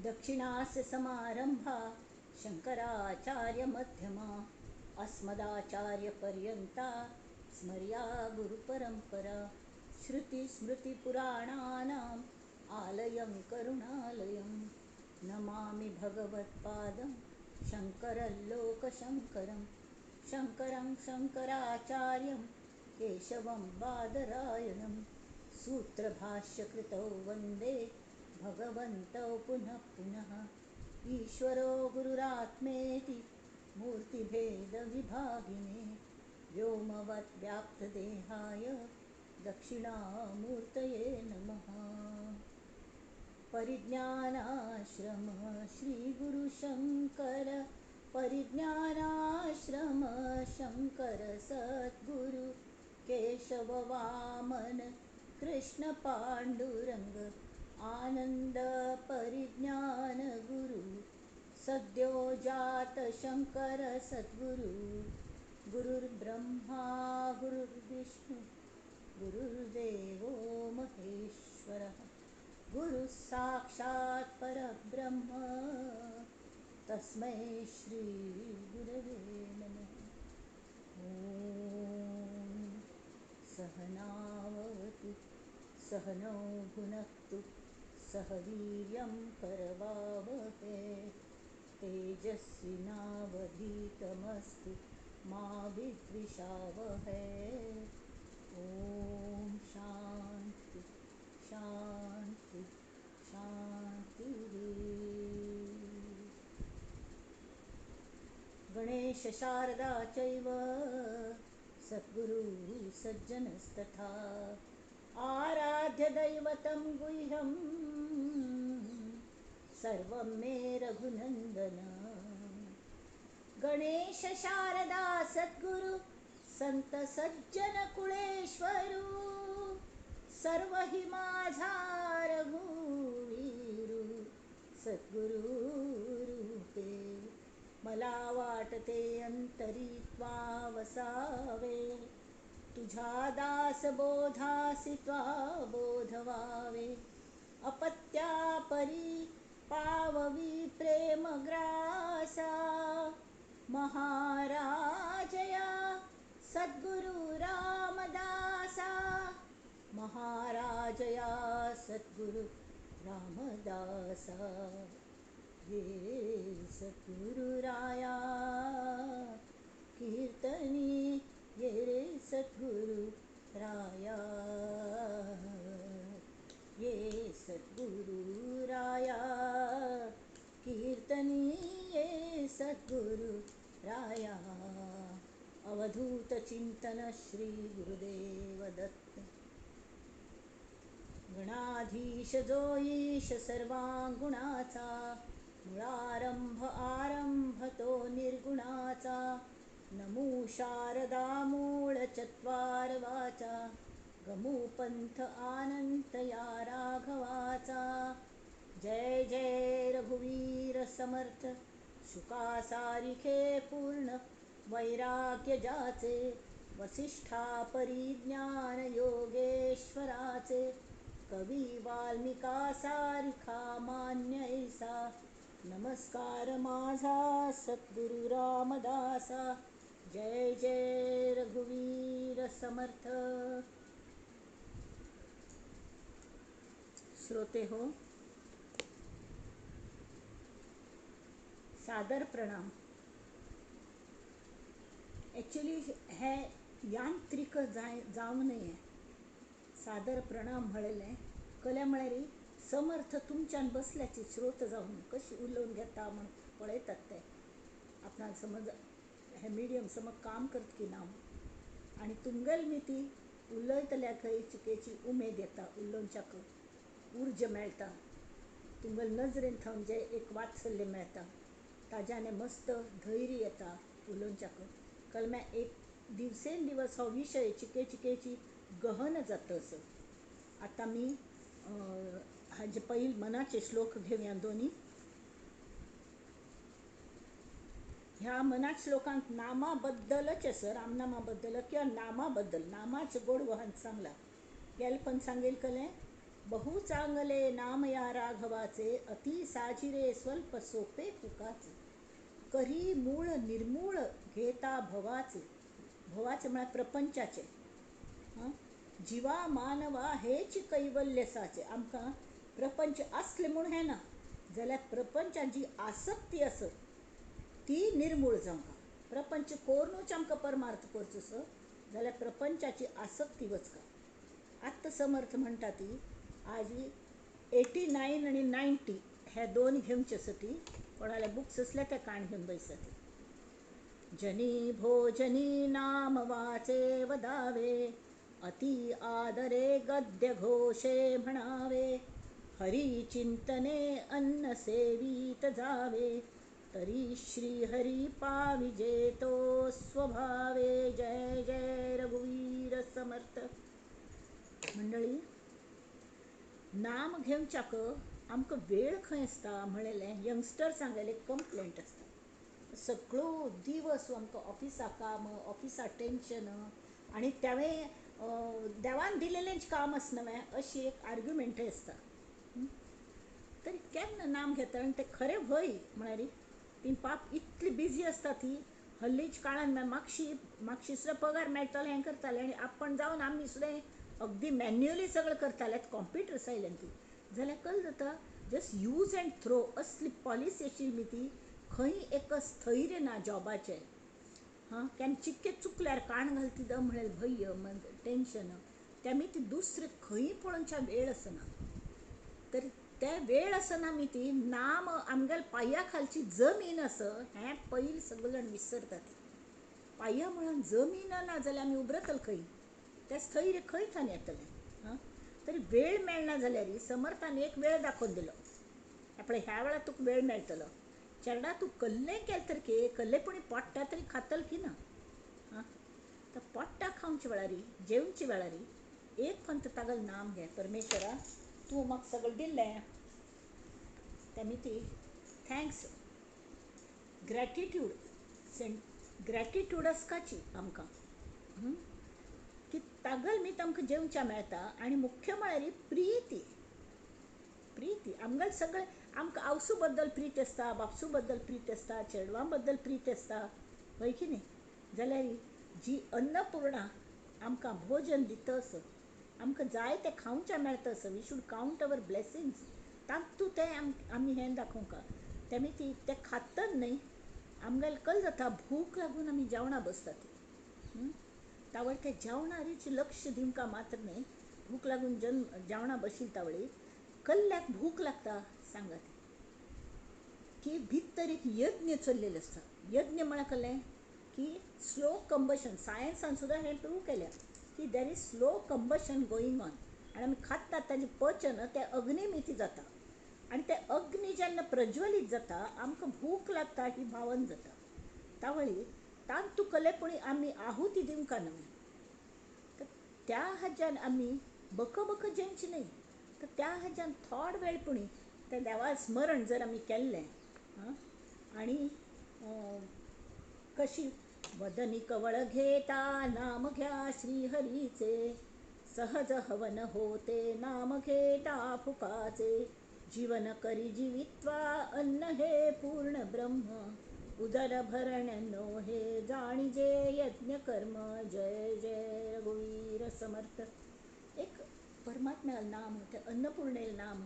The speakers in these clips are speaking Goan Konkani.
दक्षिणास्य समारंभा शंकराचार्य मध्यमा अस्मदाचार्य पर्यंता स्मर्या गुरुपरंपरा. श्रुतिस्मृतिपुराणानाम् आलयं करुणालयं नमामि भगवत्पादं शंकरं लोकशंकरं शंकरं शंकराचार्यं केशवं बादरायणं सूत्रभाष्यकृतौ वंदे भगवन्तौ पुनः पुनः. ईश्वरो गुरुरात्मेति मूर्तिभेदविभागिने व्योमवत् व्याप्तदेहाय दक्षिणामूर्तये नमः. परिज्ञानाश्रम श्रीगुरुशंकर परिज्ञानाश्रम शंकर सद्गुरु केशव वामन कृष्ण पांडुरंग आनंद परिज्ञान गुरु सद्यो जात शंकर सद्गुरु. गुरुर्ब्रह्मा गुरुर्विष्णु गुरुर्देवो महेश्वरः गुरुः साक्षात् परब्रह्म तस्मै श्री गुरवे नमः. ॐ सहनावतु सहनौ भुनक्तु सह वीर्यं करवावहै तेजस्विनावधीतमस्तु मा विद्विषावहै. ॐ शांति शांति शांति. गणेश शारदा चैव सद्गुरु सज्जनस्तथा आराध्य दैवतं गुह्यं सर्वं मे रघुनंदन. गणेश शारदा सद्गुरु संत सज्जन कुळेश्वरू सर्व हि माझा रघुवीरू सद्गुरु रूपे. मला वाटते अंतरी त्वा वसावे तुझ्या दास बोधासी त्वा बोधवावे. अपत्या परी पाववी प्रेमग्रासा महाराजया सद्गुरु रामदासा महाराजया सद्गुरु रामदासा. ये सद्गुरुराया कीर्तनी ये रे सद्गुरु राया ये सद्गुरुराया कीर्तनी ये सद्गुरु राया. अवधूत चिंतन श्री गुरुदेव दत्त. गणाधीश जो ईश सर्वांगुणाचा मुळारंभ आरंभ तो निर्गुणाचा नमो शारदा मूळ चत्वार वाचा गमू पंथ आनंत या राघवाचा. जय जय रघुवीर समर्थ शुकासारिखे पूर्ण वैराग्य जाचे वसिष्ठा परिज्ञान योगेश्वराचे कवी वाल्मिका सारिखा मान्य ऐसा. नमस्कार माझा सद्गुरु रामदासा. जय जय रघुवीर समर्थ. श्रोते हो, सादर प्रणाम. ॲक्च्युली हे यांत्रिक जावं नये. सादर प्रणाम म्हणलें कल्या म्हळ्यार समर्थ तुमच्यान बसल्याची श्रोत जावन कशी उलोवन घेता म्हण पळयतात ते आपणाक समज हे मिडियम समज काम करत की ना. आनी तुमगेल न्ही ती उलयतल्याकय चिकेची उमेद येता उलोवच्याक उर्जा मेळटा. तुमगेले नजरेन थावन जें एक वात्सल्य मेळटा ताज्याने मस्त धैर्य येता उलोवच्याक. कलम्या एक दिवसेंदिवस हो विशय चिके चिकेची गहन जाता असो. आतां आमी हाजे पयलीं मनाचे श्लोक घेवया दोनी. ह्या मनात श्लोकांत नामाबद्दलच आसा, रामनामा बद्दल किंवा नामाबद्दल, नामाच गोड वहान सांगला. गेले पण सांगेल कलें बहु चांगले नाम या राघवाचे, अति साजिरे स्वल्प सोपे फुकाचे, करी मूळ निर्मूळ घेता भवाचे, भवाचे म्हळ्यार प्रपंचाचे, जिवा मानवा हेच कैवल्य साचे. आमकां प्रपंच आसले म्हूण हें ना, जाल्यार प्रपंचान जी आसक्ती आसत ती निर्मूळ जावंक. प्रपंच कोरुनूच आमकां परमार्थ करचो सो जाल्यार प्रपंचाची आसक्ती वचका. आत्ता समर्थ म्हणटा ती आज 89 आनी 90 हे दोन घेवचे आसा ती कोणाले बुक्स आसले ते काण घेवन बैसता ती. जनी भोजनी नाम वाचे वदावे, अति आदरे गद्य घोषे म्हणावे, हरी चिंतने अन्न सेवीत जावे, तरी श्री हरी पाविजे तो स्वभावे. जय जय रघुवीर समर्थ. मंडळी, नाम घेवच्याक आमकां वेळ खंय आसता म्हणलें यंगस्टर्सांगेलें कंप्लेंट आसता. सगळो दिवस आमकां ऑफिसा काम, ऑफिसा टेंशन, आनी त्यावें देवान दिलेलेंच काम आसना न्हय अशी एक आर्ग्युमेंटय आसता. तरी केन्ना नाम घेता आनी तें खरें व्हय म्हळ्यार ती पाप इतली बिजी आसता ती हल्लीच काळान मागशी मागशी सुद्दां पगार मेळटलो हें करताले आनी आपण जावन आमी सुद्दां अगदी मॅन्युअली सगळें करताले, कॉम्प्युटर्स आयल्यान ती जाल्यार कल जाता जस्ट यूज अँड थ्रो असली पॉलिसी आशिल्ली ती खंय एक स्थैर्य ना जॉबाचें. हां, केन्ना चिक्के चुकल्यार काण घालती the म्हणल्यार भंय टेंशन, त्या ती दुसरें खंय पळोवच्या वेळ आसना. तर ते वेळ आसना मी ती नाम आमगेल्या पांया खालची जमीन आसा हें पयलीं सगळे जाण विसरतात. पांया म्हणून जमीन ना जाल्यार आमी उबरतले खंय, तें स्थैर्य खंय थान येतलें. हां, तरी वेळ मेळना जाल्यार समर्थान एक वेळ दाखोवन दिलो, आपल्या ह्या वेळार तुका वेळ मेळटलो, चेरडा तूं कल्लें केलें तर के कल्ले पुणी पोट्टा तरी खातल की ना. हां, तर पोट्टा खावच्या वेळार जेवच्या वेळार एक फक्त तागेलें नाम घे, परमेश्वरा तूं म्हाका सगळें दिल्लें तेमी ती thanks, gratitude, gratitude आसकाची आमकां की तागल मीत आमकां जेवच्या मेळटा. आनी मुख्य म्हळ्यार प्रिती, प्रिती आमगेलें सगळें आमकां आवसू बद्दल प्रीत आसता, बापसू बद्दल प्रीत आसता, चेडवां बद्दल प्रीत आसता, हय की न्ही. जाल्यार जी अन्नपूर्णा आमकां भोजन दिता असो, आमकां जाय तें खावचें मेळटा असो, we should count our blessings, तातूंत तें आमी हें दाखोवंक तेमी ती तें खातन न्हय आमगेलें कल जाता भूक लागून आमी जेवणां बसतात. तावळ ते जेवणारीच लक्ष दिवंक मात्र न्हय, भूक लागून जेवणां बशील तावळी कल्ल्याक भूक लागता सांगात की भितर एक यज्ञ चल्लेलो आसता. यज्ञ म्हळ्यार कळ्ळें की स्लो कंबशन, सायन्सान सुद्दां हें प्रूव केल्या की there is slow combustion going on, आनी आमी खातात ताजें पचन तें अग्निमिती जाता आनी तें अग्नी जेन्ना प्रज्वलीत जाता आमकां भूक लागता ही भावन जाता. तावळी तांतू कले पुणी आमी आहुती दिवंक न्हय, तर त्या हाज्यान आमी बक बक जेवची न्हय, तर त्या हाज्यान थोड वेळ पुणी त्या देवा स्मरण जर आमी केल्लें आनी कशी वदनी कवळ घेता नाम घ्या श्रीहरीचे, सहज हवन होते नाम घेता फुकाचे, जीवन करी जीवित्वा अन्न हे पूर्ण ब्रह्म, उदर भरण नो हे जाणीजे यज्ञ कर्म. जय जय रघुवीर समर्थ. एक परमात्म्या नाम, ते अन्नपूर्णेल नाम,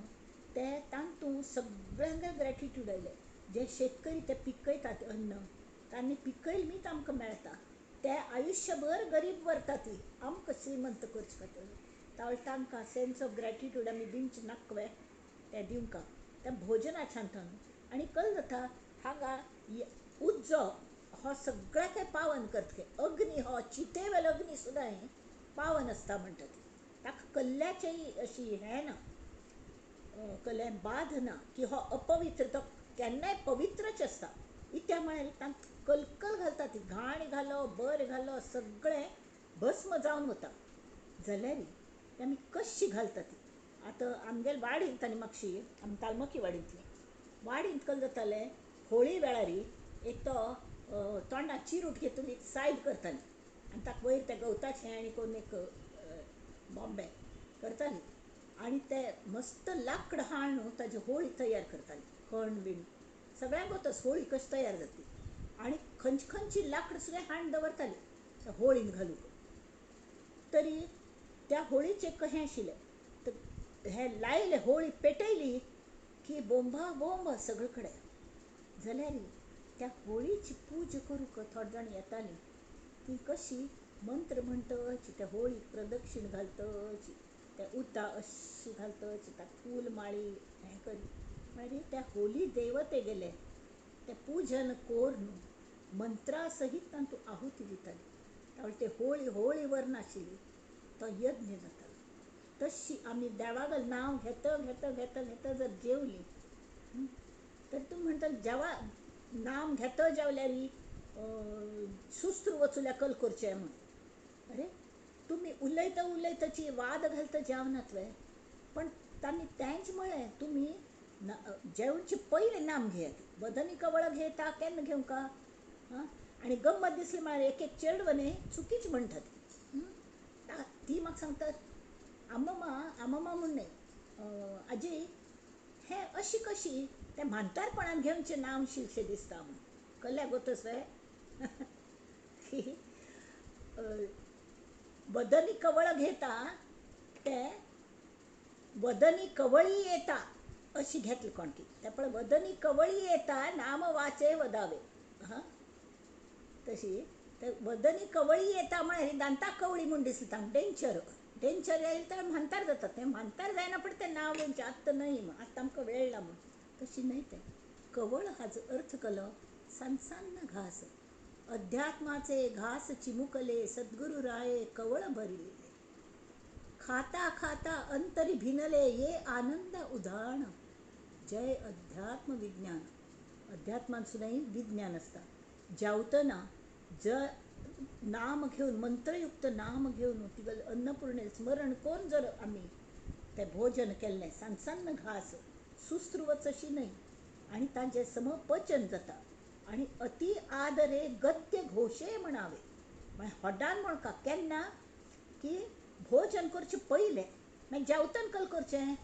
ते तांतूं सगळ्यांक ग्रॅटिट्यूड आयलें. जे शेतकरी ते पिकयतात अन्न, तांणी पिकयलें मीत आमकां मेळटा, ते आयुश्यभर गरीब वरता ती आमकां श्रीमंत करचे खातीर. तावळ तांकां सेन्स ऑफ ग्रॅटिट्यूड आमी दिवचें नाकवे तें दिवंक त्या भोजनाच्यान. आनी कल जाता हांगा उज्जो हो सगळ्याक पावन करता, अग्नी हो चितेवेलो अग्नी सुद्दां हें पावन आसता म्हणटा ती, ताका कल्ल्याचेय अशी हें ना, कल्ल्या बाध ना की हो अपवित्र, तो केन्नाय पवित्रच आसता. इत्या म्हळ्यार तांकां कलकल घालता ती, घाण घालो बर घालो सगळें भस्म जावन वता, जाल्यार ती आमी कशी घालता ती. आतां आमगेले वाडींत आनी मागशी आमी तालमकी वाडींतली वाडींत कल जातालें होळी वेळार एक तो तोंडाक चिरूट घेतून एक सायब करताली आनी ताका वयर त्या गवताचें आनी कोण एक बॉम्बे करताली. आनी ते मस्त लाकूड हाडून न्हू ताजी होळी तयार करताली. कण बीण सगळ्यांक वतस होळी कशी तयार जाता ती. आनी खंयची खंयची लाकूड सुद्दां हाडून दवरताली त्या होळीन घालूंक. तरी त्या होळीचें कहें आशिल्लें, तर हें लायलें होळी पेटयली की बोंबा बोंब सगळे कडेन. जाल्यार त्या होळीची पूजा करूंक थोडे जाण येतालीं. ती कशी मंत्र म्हणटची त्या होळीक प्रदक्षिण घालतची, त्या उता अशी घालतची, त्या फूल माळी हें करी. मागीर त्या होली देवते गेले तें पूजन करून मंत्रा सहीत तांतूं आहुती दिताली. त्यावेळी ते होळी होळी वरनाशिल्ली, तो यज्ञ जातालो. तशी आमी देवागेलें नांव घेता घेता घेता घेता जर जेवलीं तर तुमी म्हणटा जेवा नाम घेता जेवल्यार सुस्त्र वचुल्या कल करचें म्हूण. अरे तुमी उलयता उलयताची वाद घालता जेवनात वे. पण तांणी तेंच म्हळें तुमी जेवचे पयलें नाम घेयात. वदनी कवळ घेता केन्ना घेवंका. आं, आनी गम्मत दिसली म्हळ्यार एक एक चेडवां न्ही चुकीच म्हणटात. ती म्हाका सांगतात आममा आममा म्हूण न्हय आजी हें अशी कशी तें म्हांतारपणान घेवचें नाम शिलशें दिसता म्हूण. कल्ल्या गोतस वे. वदनी कवळ घेता तें वदनी कवळी येता अशी घेतली कोणकी ते पळय वदनी कवळी येता नाम वाचे वदावे. हां, तशी ते वदनी कवळी येता म्हळ्यार दांता कवळी म्हूण दिसली तांकां. डेंचर डेंचर येयलें तर म्हांतार जाता. तें म्हांतार जायना पण तें नांव घेवचें आत्तां न्हय म्हूण, आत्तां आमकां वेळ ना म्हूण. तशी न्हय तें. कवळ हाजो अर्थ केलो सान सान्न घास. अध्यात्माचे घास चिमुकले सद्गुरु राये कवळ भरिले. खाता खाता अंतरी भिनले ये आनंद उधाण. जय अध्यात्म विज्ञान. अध्यात्मान सुद्दां विज्ञान आसता. जेवतना जर नाम घेवन मंत्रयुक्त नाम घेवन तिगेलें अन्नपूर्णे स्मरण करून जर आमी तें भोजन केल्लें सान सान्न घास सुस्त्र वचशी न्हय आनी ताजें समपचन जाता. आनी अति आदरे गद्य घोशे म्हणावे. म्हळ्यार होड्डान म्हणका केन्ना की भोजन करचें पयलें मागीर जेवतना कल करचें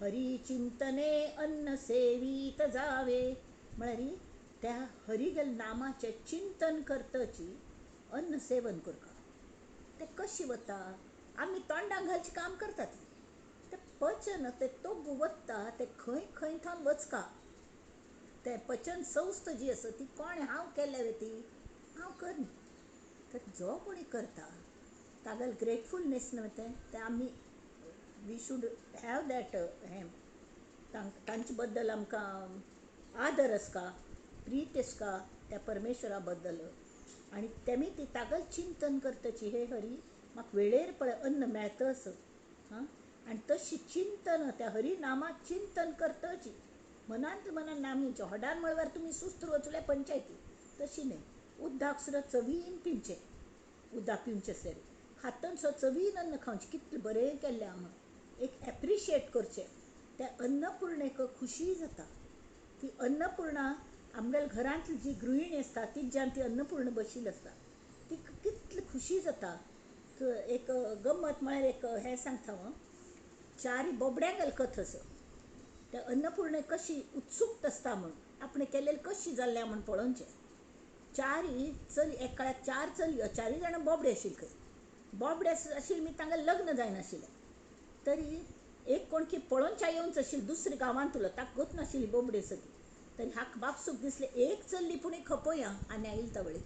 हरी चिंतने अन्न सेवीत जावे. म्हळ्यार त्या हरिगेल नामाचें चिंतन करतची अन्न सेवन करका. तें कशी वता आमी तोंडाक घालचें काम करतात. तें पचन तें तोगू वता तें खंय खंय थावन वचका. तें पचन संस्था जी आसा ती कोणें हांव केल्या वे ती हांव करना. तर जो कोणी करता तागेलें ग्रेटफुलनेस न्हय तें तें आमी we should have that हें तांचे बद्दल आमकां आदर आसका, प्रीत आसका त्या परमेश्वरा बद्दल. आनी तेमी ती तागेलें चिंतन करतची हे हरी म्हाका वेळेर पळय अन्न मेळतस. हां, आनी तशी चिंतन त्या हरी नामाक चिंतन करतची मनांत मनान नाम घेवचें. होडान म्हळ्यार तुमी सुस्त वचल्या पंचायती तशी न्हय. उदक सुद्दां चवीन पिवचें. उदक पिवचें आसल्यार खातना सुद्दां चवीन अन्न खावचें. कितलें बरें केल्लें आहा म्हूण एक एप्रिशिएट करचें. त्या अन्नपूर्णेक खुशी जाता. ती अन्नपूर्णा आमगेल्या घरांतली जी गृहिणी आसता तिज्यान ती अन्नपूर्ण बशिल्ली आसता. ती कितली खुशी जाता. एक गम्मत म्हळ्यार एक हें सांगता हांव, चारी बोबड्यांगेली कथा आसा. त्या अन्नपूर्णे कशी उत्सुक्त आसता म्हूण आपणें केल्लें कशी जाल्लें म्हूण पळोवचें. चारी चली एक काळार चार चलयो चारूय जाणां बोबडे आशिल्ले खंय. बोबडे आशिल्ले मी तांकां लग्न जायनाशिल्लें. तरी एक कोणकी पळोवच्या येवच आशिल्ली दुसऱ्या गांवांतलो ताका गोत नाशिल्ली बोबडे आसा ती. तरी हाका बापसूक दिसलें एक चल्ली पूण खपोया आनी आयली तवळे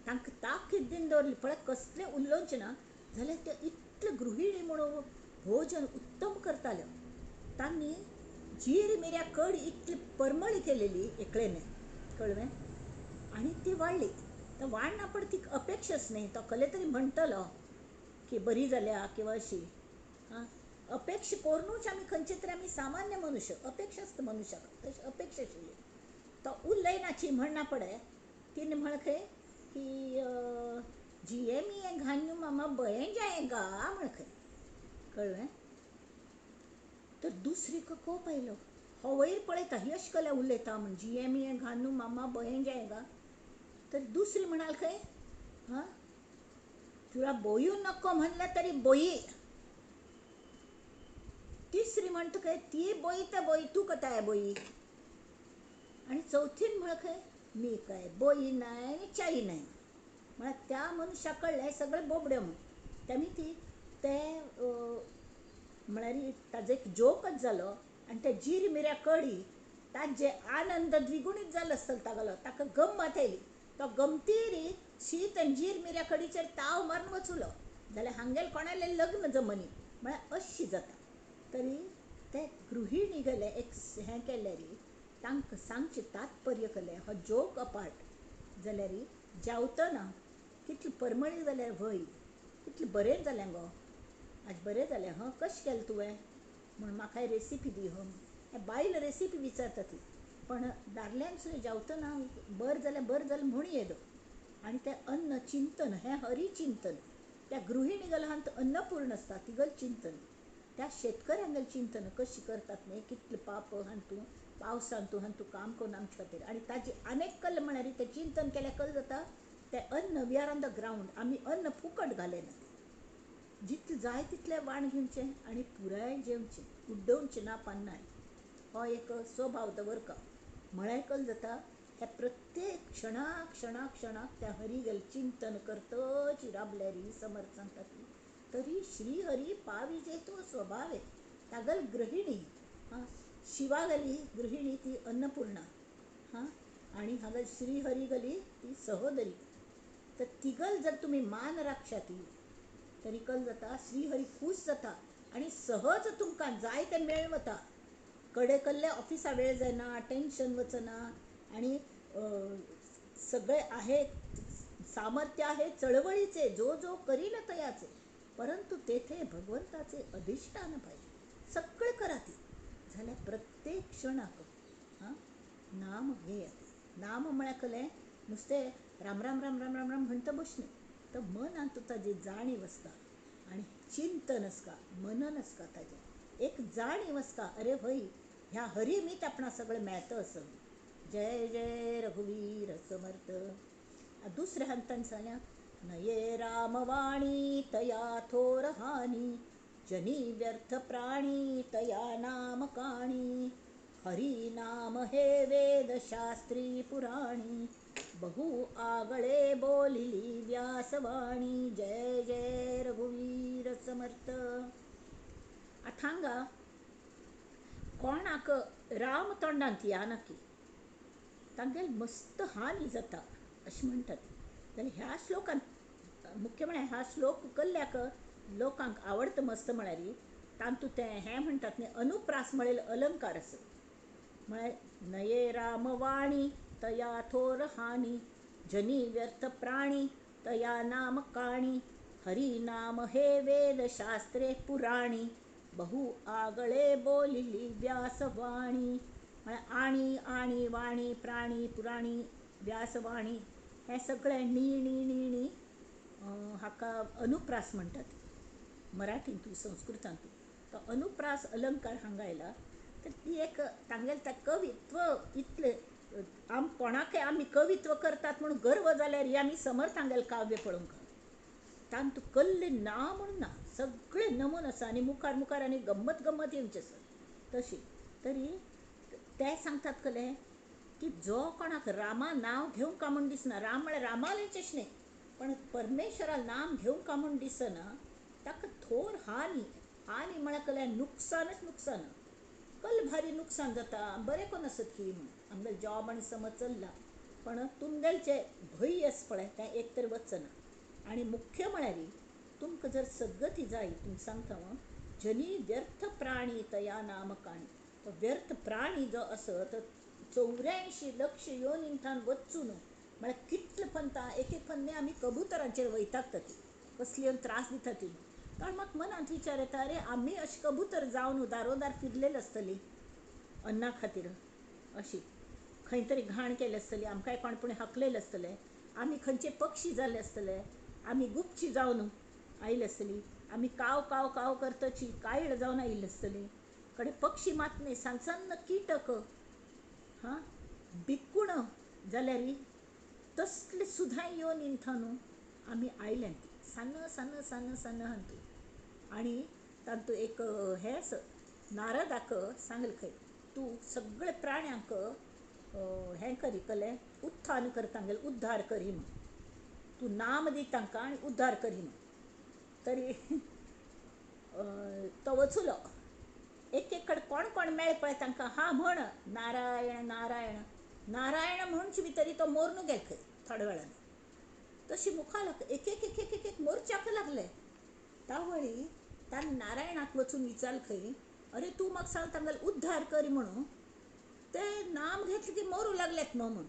तांकां ताकीद दीन दवरली पळय कसलें उलोवचें ना जाल्यार त्यो इतल्यो गृहिणी म्हणून भोजन उत्तम करताल्यो. तांणी जीर मिऱ्या कडी इतली परमळी केलेली एकलेने कळ्ळें. आनी ती वाडली. तर वाडना पण ती अपेक्षाच न्हय तो कले तरी म्हणटलो की बरी जाल्या किंवा अशी. हां, अपेक्षा करूनच आमी खंयचे तरी आमी सामान्य मनुष्य अपेक्षा आसता मनुष्याक तशी अपेक्षा आशिल्ली. तो उलयनाची म्हणना पडे तिणें म्हळें खंय की जिये मी घान्यू मामा बयें जायेगा म्हण खंय. कळ्ळें. तर दुसरी कोप आयलो. हो वयर पळयता ही अशी कल्या उलयता म्हण जिये मी घानू मामा बयें जायेगा. तर दुसरी म्हणाल खंय, हां तुला बोयू नको म्हणलं तरी बोई. तिसरी म्हणटा खंय ती बोई तर बोई तूं कताय बोई, आनी चवथीन म्हळ खंय मी काय बोई नाय आनी च्याई नाय. म्हळ्यार त्या मनशाक कळ्ळें सगळें बोबड्यो म्हूण. तेमी ती ते म्हळ्यार ताजो एक जोकच जालो आनी ते जीर मिऱ्या कडी ताजे आनंद द्विगुणीत जालो आसतलो तागेलो, ताका गम्मत आयली. तो गमतीरी शीत आनी जीर मिऱ्या कडीचेर ताव मारून वचुलो जाल्यार हांगेल कोणालें लग्न जमनी म्हळ्यार अशी जाता. तरी ते गृहिणी गेले एक हें केल्यार तांकां सांगचें तात्पर्य केलें हो जोक अपार्ट जाल्यार जेवतना कितलें परमळी जाल्यार व्हय कितलें बरें जालें गो आज बरें जालें हं कशें केलें तुवें म्हूण म्हाकाय रेसिपी दी हं. बायल रेसिपी विचारता ती, पण दादल्यान सुद्दां जेवतना बरें जालें बरें जालें म्हूण येदो. आनी तें अन्न चिंतन हें हरी चिंतन. त्या गृहिणी गलांत अन्नपूर्ण आसता तिगल चिंतन, त्या शेतकऱ्यांगेलें चिंतन कशें करतात न्ही, कितलें पाप हांतू पावसान तूं हांतू काम करून आमचे खातीर. आनी ताजी आनेक कल म्हळ्यार तें चिंतन केल्यार कल जाता तें अन्न we are on the ground, आमी अन्न फुकट घालें ना, जितलें जाय तितलें वाण घेवचें आनी पुराय जेवचें, उड्डोवचें ना पान्नाय. हो एक स्वभाव दवरका म्हळ्यार कल जाता ह्या प्रत्येक क्षणाक क्षणाक क्षणाक त्या हरी चिंतन करतच राबल्यार समर्थ सांगता ती तरी श्रीहरी पाविजे तो स्वभाव आहे. तागल गृहिणी हां शिवा गली गृहिणी ती अन्नपूर्णा हां, आनी हांगा श्रीहरी गली ती सहोदरी. तर तिगल जर तुमी मान राखशात तरी कल जाता श्रीहरी खूश जाता आनी सहज तुमकां जाय तें मेळ वता. कडे कल्ले ऑफिसा वेळ जायना, टेन्शन वचना आनी सगळे आहे सामर्थ्य आहे चळवळीचे, जो जो करील तयाचे, परंतु तेथे भगवंताचे अधिष्ठान पाहिजे. सगळें करा ती जाल्यार प्रत्येक क्षणाक हां नाम घेयात. नाम म्हळ्यार कलें नुस्तें राम राम राम राम राम राम म्हणटा बसलें तर मनांत ताजी जाणीव आसता आनी चिंतन आसता, मनन आसता, ताजें एक जाणीव आसता अरे व्हय ह्या हरी मीत आपणा सगळें मेळता असो. जय जय रघुवीर समर्थ. दुसऱ्या हंतान सांगल्या नये रामवाणी तया थोर हानी, जनी व्यर्थ प्राणी तया नाम काणी, हरी नाम हे वेद शास्त्री पुराणी, बहु आगळे बोलिली व्यासवाणी. जय जय रघुवीर समर्थ. आतां हांगा कोणाक राम तोंडांत या नाकी तांगेल मस्त हानी जाता अशें म्हणटात. जाल्यार ह्या श्लोकांत मुख्य म्हळ्यार ह्या श्लोक कल्ल्याक लोकांक आवडटा मस्त म्हळ्यार तातूंत तें हें म्हणटात न्ही अनुप्रास म्हळेल अलंकार आसा. म्हळ्यार नये रामवाणी तया थोर हानी, जनी व्यर्थ प्राणी तया नाम काणी, हरी नाम हे वेद शास्त्रे पुराणी, बहु आगळे बोलिली व्यासवाणी. म्हळ्यार आणी आणी वाणी प्राणी पुराणी व्यासवाणी हें सगळें णी णी णी णी हाका अनुप्रास म्हणटात मराठींतू संस्कृतांतू. तो अनुप्रास अलंकार हांगा आयला. तर ती एक तांगेलें तें कवित्व इतलें आम कोणाकय आमी कवित्व करतात म्हूण गर्व जाल्यार ही आमी समर्थ हांगेलें काव्य पळोवंक तांतू कल्ले ना म्हूण ना, सगळें नमून आसा आनी मुखार मुखार आनी गम्मत गम्मत येवचें आसा तशी. तरी ते सांगतात कलें की जो कोणाक रामा नांव घेवंक का म्हूण दिसना, राम म्हळ्यार रामालेंच अशें न्ही पण परमेश्वरा नाम घेवंक का म्हूण दिसना ताका थोर हानी. हानी म्हळ्यार कलें नुकसानच नुकसान, कल भारी नुकसान जाता. बरें कोन्न आसत की म्हूण आमगेलें जॉब आनी समज चल्ला पण तुमगेलें जें भंय आसा पळय तें एक तर वचना. आनी मुख्य म्हळ्यार तुमकां जर सद्गती जाय तुमकां सांगता हांव जनी व्यर्थ प्राणी तया नाम काणी. तो व्यर्थ प्राणी जो आसा तो 84 लक्ष योनिंथान वचून म्हळ्यार कितले पंता एक एक फन्ने आमी कबुतरांचेर वैतागता ती कसली त्रास दिता ती. कारण म्हाका मनांत विचार येता अरे आमी अशें कबुतर जावन दारोदार फिरलेली आसतली अन्ना खातीर, अशी खंय तरी घाण केली आसतली, आमकांय कोण पूण हाकलेलें आसतलें, आमी खंयचे पक्षी जाल्ले आसतले, आमी गुपची जावन आयले आसतली, आमी काव काव काव करतची कायळ जावन आयिल्ली आसतली. कडे पक्षी मात न्ही सान सान्न किटक हां बिकूण जाल्यार तसले सुद्दां येवन इंथा न्हू आमी आयल्यान ती सान्न सान्न सान्न सान्न हांतू. आनी तातूंत एक हें आसा नारदाक सांगलें खंय तूं सगळे प्राण्यांक हें करी कलें उत्थान कर, तांगेलें उद्धार करी म्हूण, तूं नाम दी तांकां आनी उद्धार करी म्हूण. तरी तो वचुलो, एक एक कडेन कोण कोण मेळ पळय तांकां हा म्हण नारायण नारायण नारायण म्हणचे भितरी तो मोरनू गेल खंय थोड्या वेळान. तशी मुखार एक एक एक एक एक मोर्चाक लागले. तावळी ताणें नारायणाक वचून विचारलें खंय, अरे तूं म्हाका सांग तांगेलो उद्धार कर म्हणून, ते नाम घेतले की मोरू लागलेत न्हू म्हूण.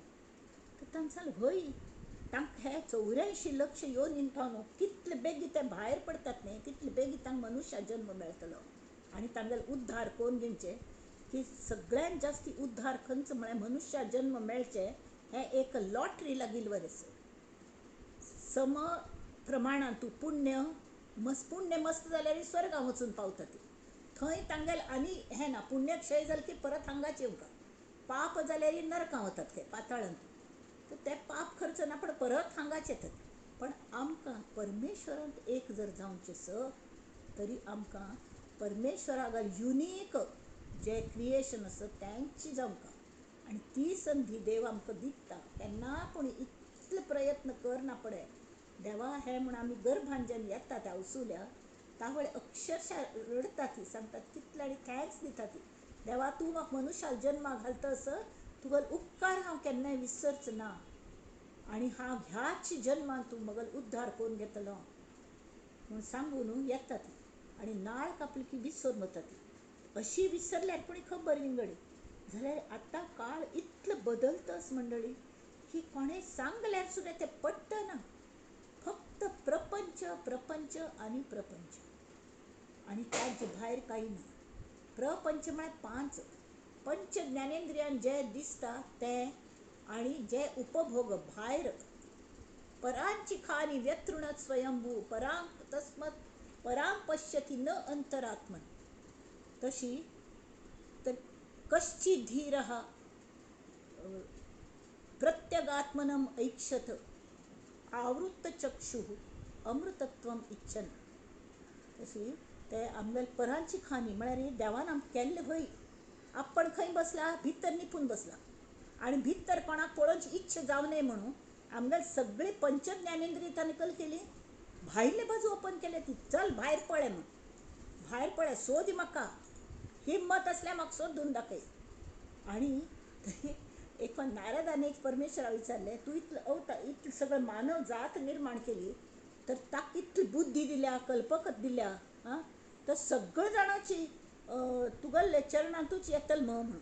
तर ताणें सांगलें हय, तांकां हे 84 लक्ष योनीन पावन कितले बेगीन ते भायर पडटात न्ही, तितले बेगीन तांकां मनुष्या जन्म मेळटलो आनी तांगेलो उद्धार कोण घेवचे की सगळ्यांत जास्ती उद्धार खंयचो म्हळ्यार मनुष्या जन्म मेळचे हें एक लॉटरी लागिल्ले वरी आसा. सम प्रमाणांत तूं पुण्य पुण्य मस्त जाल्यार स्वर्गां वचून पावता ती, थंय तांगेलें आनी हें ना, पुण्यक्षय जालें की परत हांगाच येवंक, पाप जाल्यार नरकां वतात थंय पाताळांत, तर ते पाप खर्च ना पण परत हांगाच येतात. पण आमकां परमेश्वरांत एक जर जावचें स तरी आमकां परमेश्वरा युनीक जें क्रिएशन आसा तेंच जावंक, आनी ती संदी देव आमकां दिता. केन्ना पूण इतले प्रयत्न करना पडे देवा हें म्हूण आमी गर्भान जेन्ना येता त्या वसुल्या तावळ अक्षरशा रडटा ती, सांगतात कितले आनी thanks दिता ती, देवा तूं म्हाका मनुष्याक जन्माक घालता असो तुगेलो उपकार हांव केन्नाय विसरच ना, आनी हांव ह्याच जन्मान तूं मगल उद्धार करून घेतलो म्हूण सांगून येता ती, आनी नाळ कापली की विसरून वता ती. अशी विसरल्यार कोणी खबर विंगडी जाल्यार आतां काळ इतलो बदलताच मंडळी की कोणें सांगल्यार सुद्दां तें पडटना. फक्त प्रपंच प्रपंच आनी प्रपंच, आनी ताजे भायर कांय ना. प्रपंच म्हळ्यार पांच पंच ज्ञानेंद्रियान जे दिसता तें, आनी जे उपभोग भायर परांची खानी व्यतृणत स्वयंभू परांक तस्मत परांक पश्यती न अंतरात्मन. तशी तर कश्चित धीरः प्रत्यगात्मनम ऐक्षत आवृत्त चक्षुः अमृतत्वम इच्छन. तशी ते आमगेले परांची खानी म्हळ्यार देवान आमकां केल्लें व्हय, आपण खंय बसला भितर निपून बसला, आनी भितर कोणाक पळोवची इच्छा जावं नये म्हणून आमगेले सगळी पंचज्ञानेंद्रिय ताणें कल केली, भायले बाजू ओपन केले ती, चल भायर पळय म्हूण, भायर पळय सोद म्हाका, हिम्मत आसल्यार म्हाका सोदून दाखय. आनी एक नारदान एक परमेश्वरा विचारलें, तूं इतलो अवतार इतली सगळें मानव जात निर्माण केली तर ताका इतली बुद्धी दिल्या, कल्पकत दिल्या, आं तर सगळं जाणांची तुगेले चरणांतूच येतले म्हणून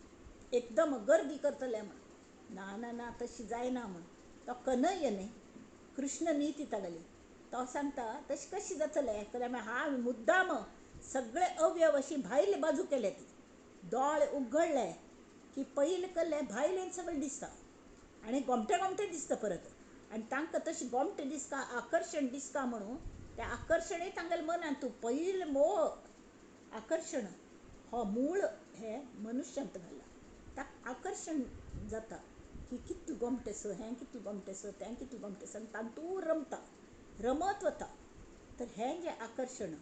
एकदम गर्दी करतले म्हण. ना ना ना तशी जायना म्हण. तो कन्हैया न्ही, कृष्ण न्ही ती तागेली, तो सांगता तशी कशी जातले जाल्यार हांव मुद्दाम सगळे अवयव अशी भायले बाजू केले, ती दोळे उगडले की पयले कल्ले भायल्यान सगळें दिसता आनी गोमटे गोमटे दिसता परत, आनी तांकां तशें गोमटे दिसता आकर्शण दिसता म्हणून तें आकर्शणय तांगेले मनान तूं पयलें मोह आकर्शण हो मूळ हें मनुष्यांत घाला, ताका आकर्शण जाता की कितलें गोमटें सो हें कितलें गोमटें सो तें कितलें गोमटें सो, आनी तातूंत रमता रमत वता. तर हें जें आकर्शण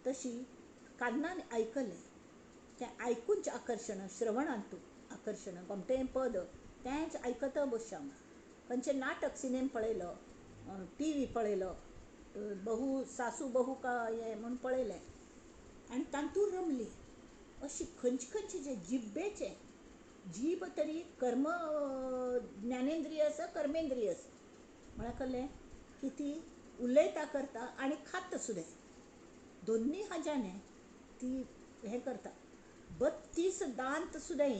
तशी कान्नान आयकलें तें आयकूनचें आकर्शण, श्रवणांत आकर्शण, गोमटें पद तेंच आयकता बसचें हांगा. खंयचें नाटक सिनेम पळयलो, टी व्ही पळयलो, बहु सासू बहु का हें म्हूण पळयलें आनी तातूंत रमली. अशी खंयचे खंयचे जे जिब्बेचे जीब तरी कर्म ज्ञानेंद्रिय आसा कर्मेंद्रिय आसा, म्हळ्यार कळ्ळें की ती उलयता करता आनी खाता सुद्दां, दोन्ही हाज्याने ती हें करता. 32 दांत सुद्दां,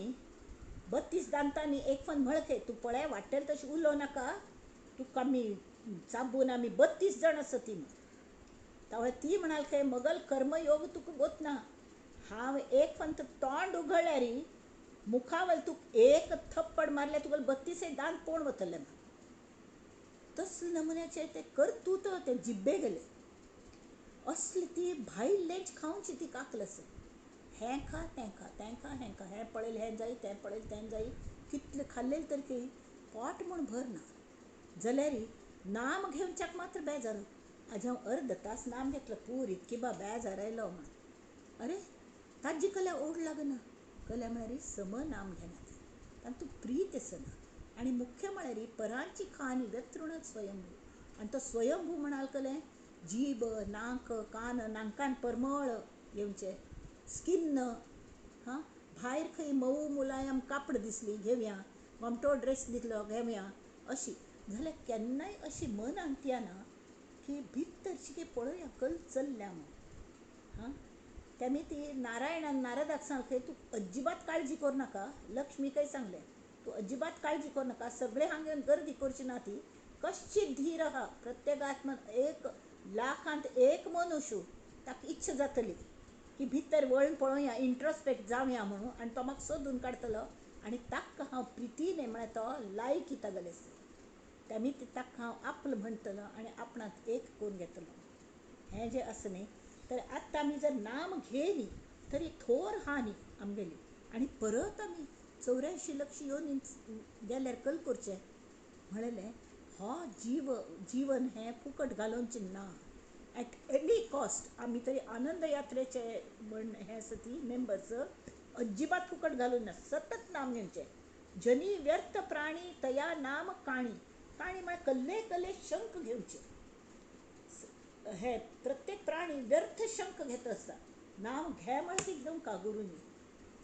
32 दांतांनी एक फन म्हळखे तूं पळय वाटेल तशें उलोवं नाका, तुका आमी चाबून आमी 32 जाण आसा ती म्हण. तावळ ती म्हणाल खंय मगल कर्मयोग तुका गोतना, हांव एक फन तोंड उगडल्यार मुखावल तुका एक थप्पड मारल्यार तुका 32 दांत पोण वतले म्हण. तसले नमुन्याचे ते करतूत ते जिब्बे गेले असली ती भायलेंच खावची ती काकल आसा, हें खा तें खा तें खा हें खा, हें पळयलें हें जाय तें पळयलें तें जाय, कितलें खाल्लें तर की पोट म्हूण भरना. जाल्यार नाम घेवच्याक मात्र बेजार, आज हांव अर्द तास नाम घेतलो पूर इतकी बा बेजार आयलो म्हण. अरे ताजी कल्या ओड लागना. कल्या म्हळ्यार सम नाम घेना ती, तातूंत प्रीत आसना. आनी मुख्य म्हळ्यार परांची खान व्यतृण स्वयंभू. आनी तो स्वयंभू म्हणाल कलें जीब, नाक, कान, नाकान परमळ घेवचें, स्किन्न, हां, भायर खंय मोव मुलायम कापड दिसली घेवया, गोमटो ड्रेस दिसलो घेवया, अशी जाल्यार केन्नाय अशी मनांत येना की भितरशी की पळोवया कल चल्ल्या म्हूण. हां, तेमी ती नारायणान नारदाक सांगलें तूं अजिबात काळजी करूं नाका. लक्ष्मीकय सांगलें तूं अजिबात काळजी करूं नाका, सगळे हांगा येवन गर्दी करची ना ती. कश्चित धीर आहा प्रत्येकात्म एक लाखांत एक मनुष्य ताका इच्छा जातली की भितर वळून पळोवया, इंट्रोस्पेक्ट जावया म्हणून, आनी तो म्हाका सोदून काडटलो आनी ताका हांव प्रितीने म्हळ्यार तो लायक तागेलें तेमी ताका हांव आपलो म्हणटलो आनी आपणाक एक करून घेतलो. हें जें आसा न्ही, तर आतां आमी जर नाम घेयली तरी थोर हानी आमगेली. आनी परत आमी 84 लक्ष योनी गेल्यार कल करचें म्हणलें, हो जीव जीवन हें फुकट घालोवचें ना एट एनी कॉस्ट. आमी तरी आनंद यात्रेचे म्हण हें आसा ती मेंबर्स अजिबात फुकट घालून ना, सतत नाम घेवचें. जनी व्यर्थ प्राणी तया नाम काणी, काणी म्हळ्यार कल्ले कल्ले शंख घेवचे. हे प्रत्येक प्राणी व्यर्थ शंख घेत आसता. नाम घे म्हळ्यार ती घेवंक गुरूंनी,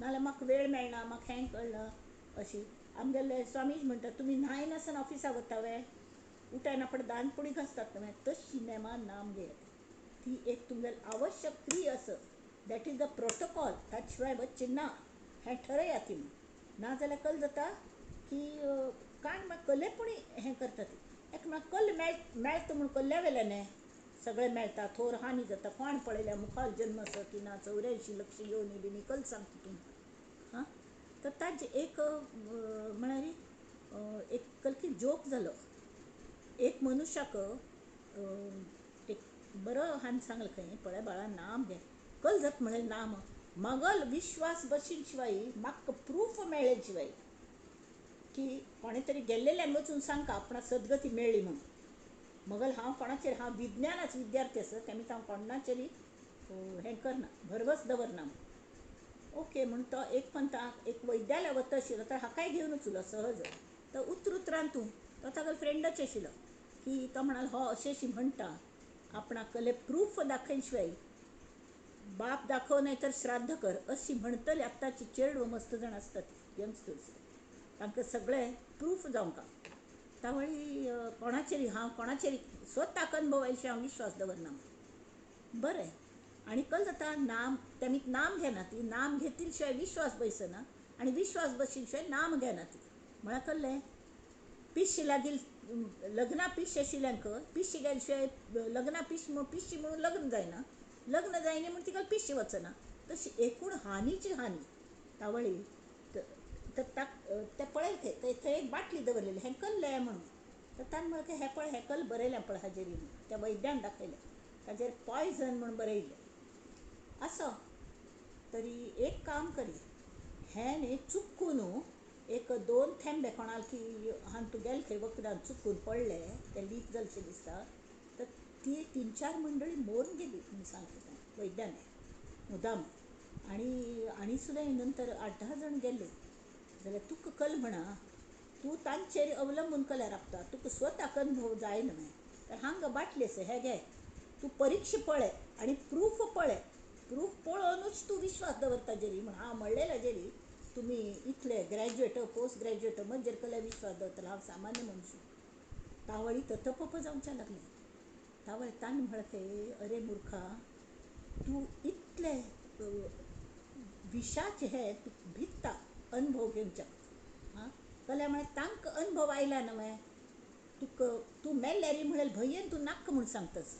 नाजाल्यार म्हाका वेळ मेळना, म्हाका हें कळना अशी. आमगेले स्वामीज म्हणटात तुमी न्हाय नासतना ऑफिसाक वता वे, उठायना फुडें दान पुडी घासतात न्हय, तशी नेमान नाम घेयात. ती एक तुमगेली आवश्यक क्रिया आसा, that is the protocol, ताचे शिवाय वचचें ना हें ठरयात तुमी. नाजाल्यार कल जाता की कांय म्हळ्यार कलेपणी हें करता ती. एक म्हळ्यार कल मेळटा म्हूण कल्ल्या वेल्यान सगळें मेळटा, थोर हानी जाता. कोण पळयल्या मुखार जन्म आसा की ना, 84 लक्ष योनी बिनी कल सांगता तुमकां. हां, तर ताजें एक म्हळ्यार एक कलकी जोक जालो. एक मनुष्याक एक बरो हान सांगलें खंय, पळय बाळा नाम घे, कल जाता म्हणलें नाम, मगल विश्वास बशीन शिवाय म्हाका प्रूफ मेळ्ळे शिवाय की कोणें तरी गेल्लेल्यान वचून सांगका आपणाक सद्गती मेळ्ळी म्हणून. मगल हांव कोणाचेर, हांव विज्ञानाच विद्यार्थी आसा, तेमी हांव कोणाचेर हें करना, भरवस दवरना. ओके म्हूण तो एक पंता एक वैद्याल्या वता आशिल्लो, तर हाकाय घेवन वचलो सहज. तर उतर उतरान तूं तो तागेलो फ्रेंडच आशिल्लो की तो म्हणाल हो अशेंशी म्हणटा आपणाक कले प्रूफ दाखय शिवाय बाप दाखव नाही तर श्राद्ध कर अशी म्हणटली. आत्ताची चेडूं मस्त जाण आसतात यंगस्टर्स, तांकां सगळें प्रूफ जावंक. तावळी कोणाचेर हांव कोणाचेर स्वताक अनुभव आयिल्ले हांव विश्वास दवरना. बरें, आनी कल जाता नाम तेमी नाम घेना ती, नाम घेतील शिवाय विश्वास बसना आनी विश्वास बशील शिवाय नाम घेना ती. म्हळ्यार कल्लें पिशी लागील लग्ना पिश आशिल्ल्यांक पिशी गेल्या शिवाय लग्ना पिश पिशी म्हणून लग्न जायना, लग्न जायना म्हूण तिका पिशी वचना. तशी एकूण हानीची हानी. तावळी तर ते पळय थंय थंय एक बाटली दवरलेली, हें कल्लें म्हणून. तर ताणें म्हळें की हें पळय, हें कल बरयलें पळय हाजेर, त्या वैद्यान दाखयलें ताजेर पॉयझन म्हूण बरयलें. असो तरी एक काम करी, हें न्ही चुकून एक 2 थेंबे कोणाल की हांगा तूं गेले थंय वखदान चुकून पडले, तें लीक जालेशें दिसता. तर ती 3-4 मंडळी मरून गेली म्हूण सांगता वैद्याने मुद्दाम. आनी आनी सुद्दां नंतर 8-10 जाण गेले. जाल्यार तुका कल म्हणा, तूं तांचेर अवलंबून कल्यार राबता, तुका स्वताक अनुभव जाय न्हय. तर हांगा बाटली आसा, हें घे, तूं परिक्षा पळय आनी प्रूफ पळय, प्रूफ पळोवनूच तूं विश्वास दवरता जेरी म्हूण हांव म्हणलेलें जेरी तुमी इतले ग्रॅज्युएट पोस्ट ग्रॅज्युएट म्हजेर कल्यार विश्वास दवरतलो, हांव सामान्य मनुष्य. तावळी तथपप जावच्या लागलें. तावळी ताणें म्हळें, अरे मुर्खा, तूं इतले विशाचे हे तूं भित्ता अनुभव घेवच्याक. हां, कल्या म्हळ्यार तांकां अनुभव आयला न्हय, तुका तूं मेल्ल्यारी म्हणल्यार भंयेन तूं नाक्क म्हूण सांगतस.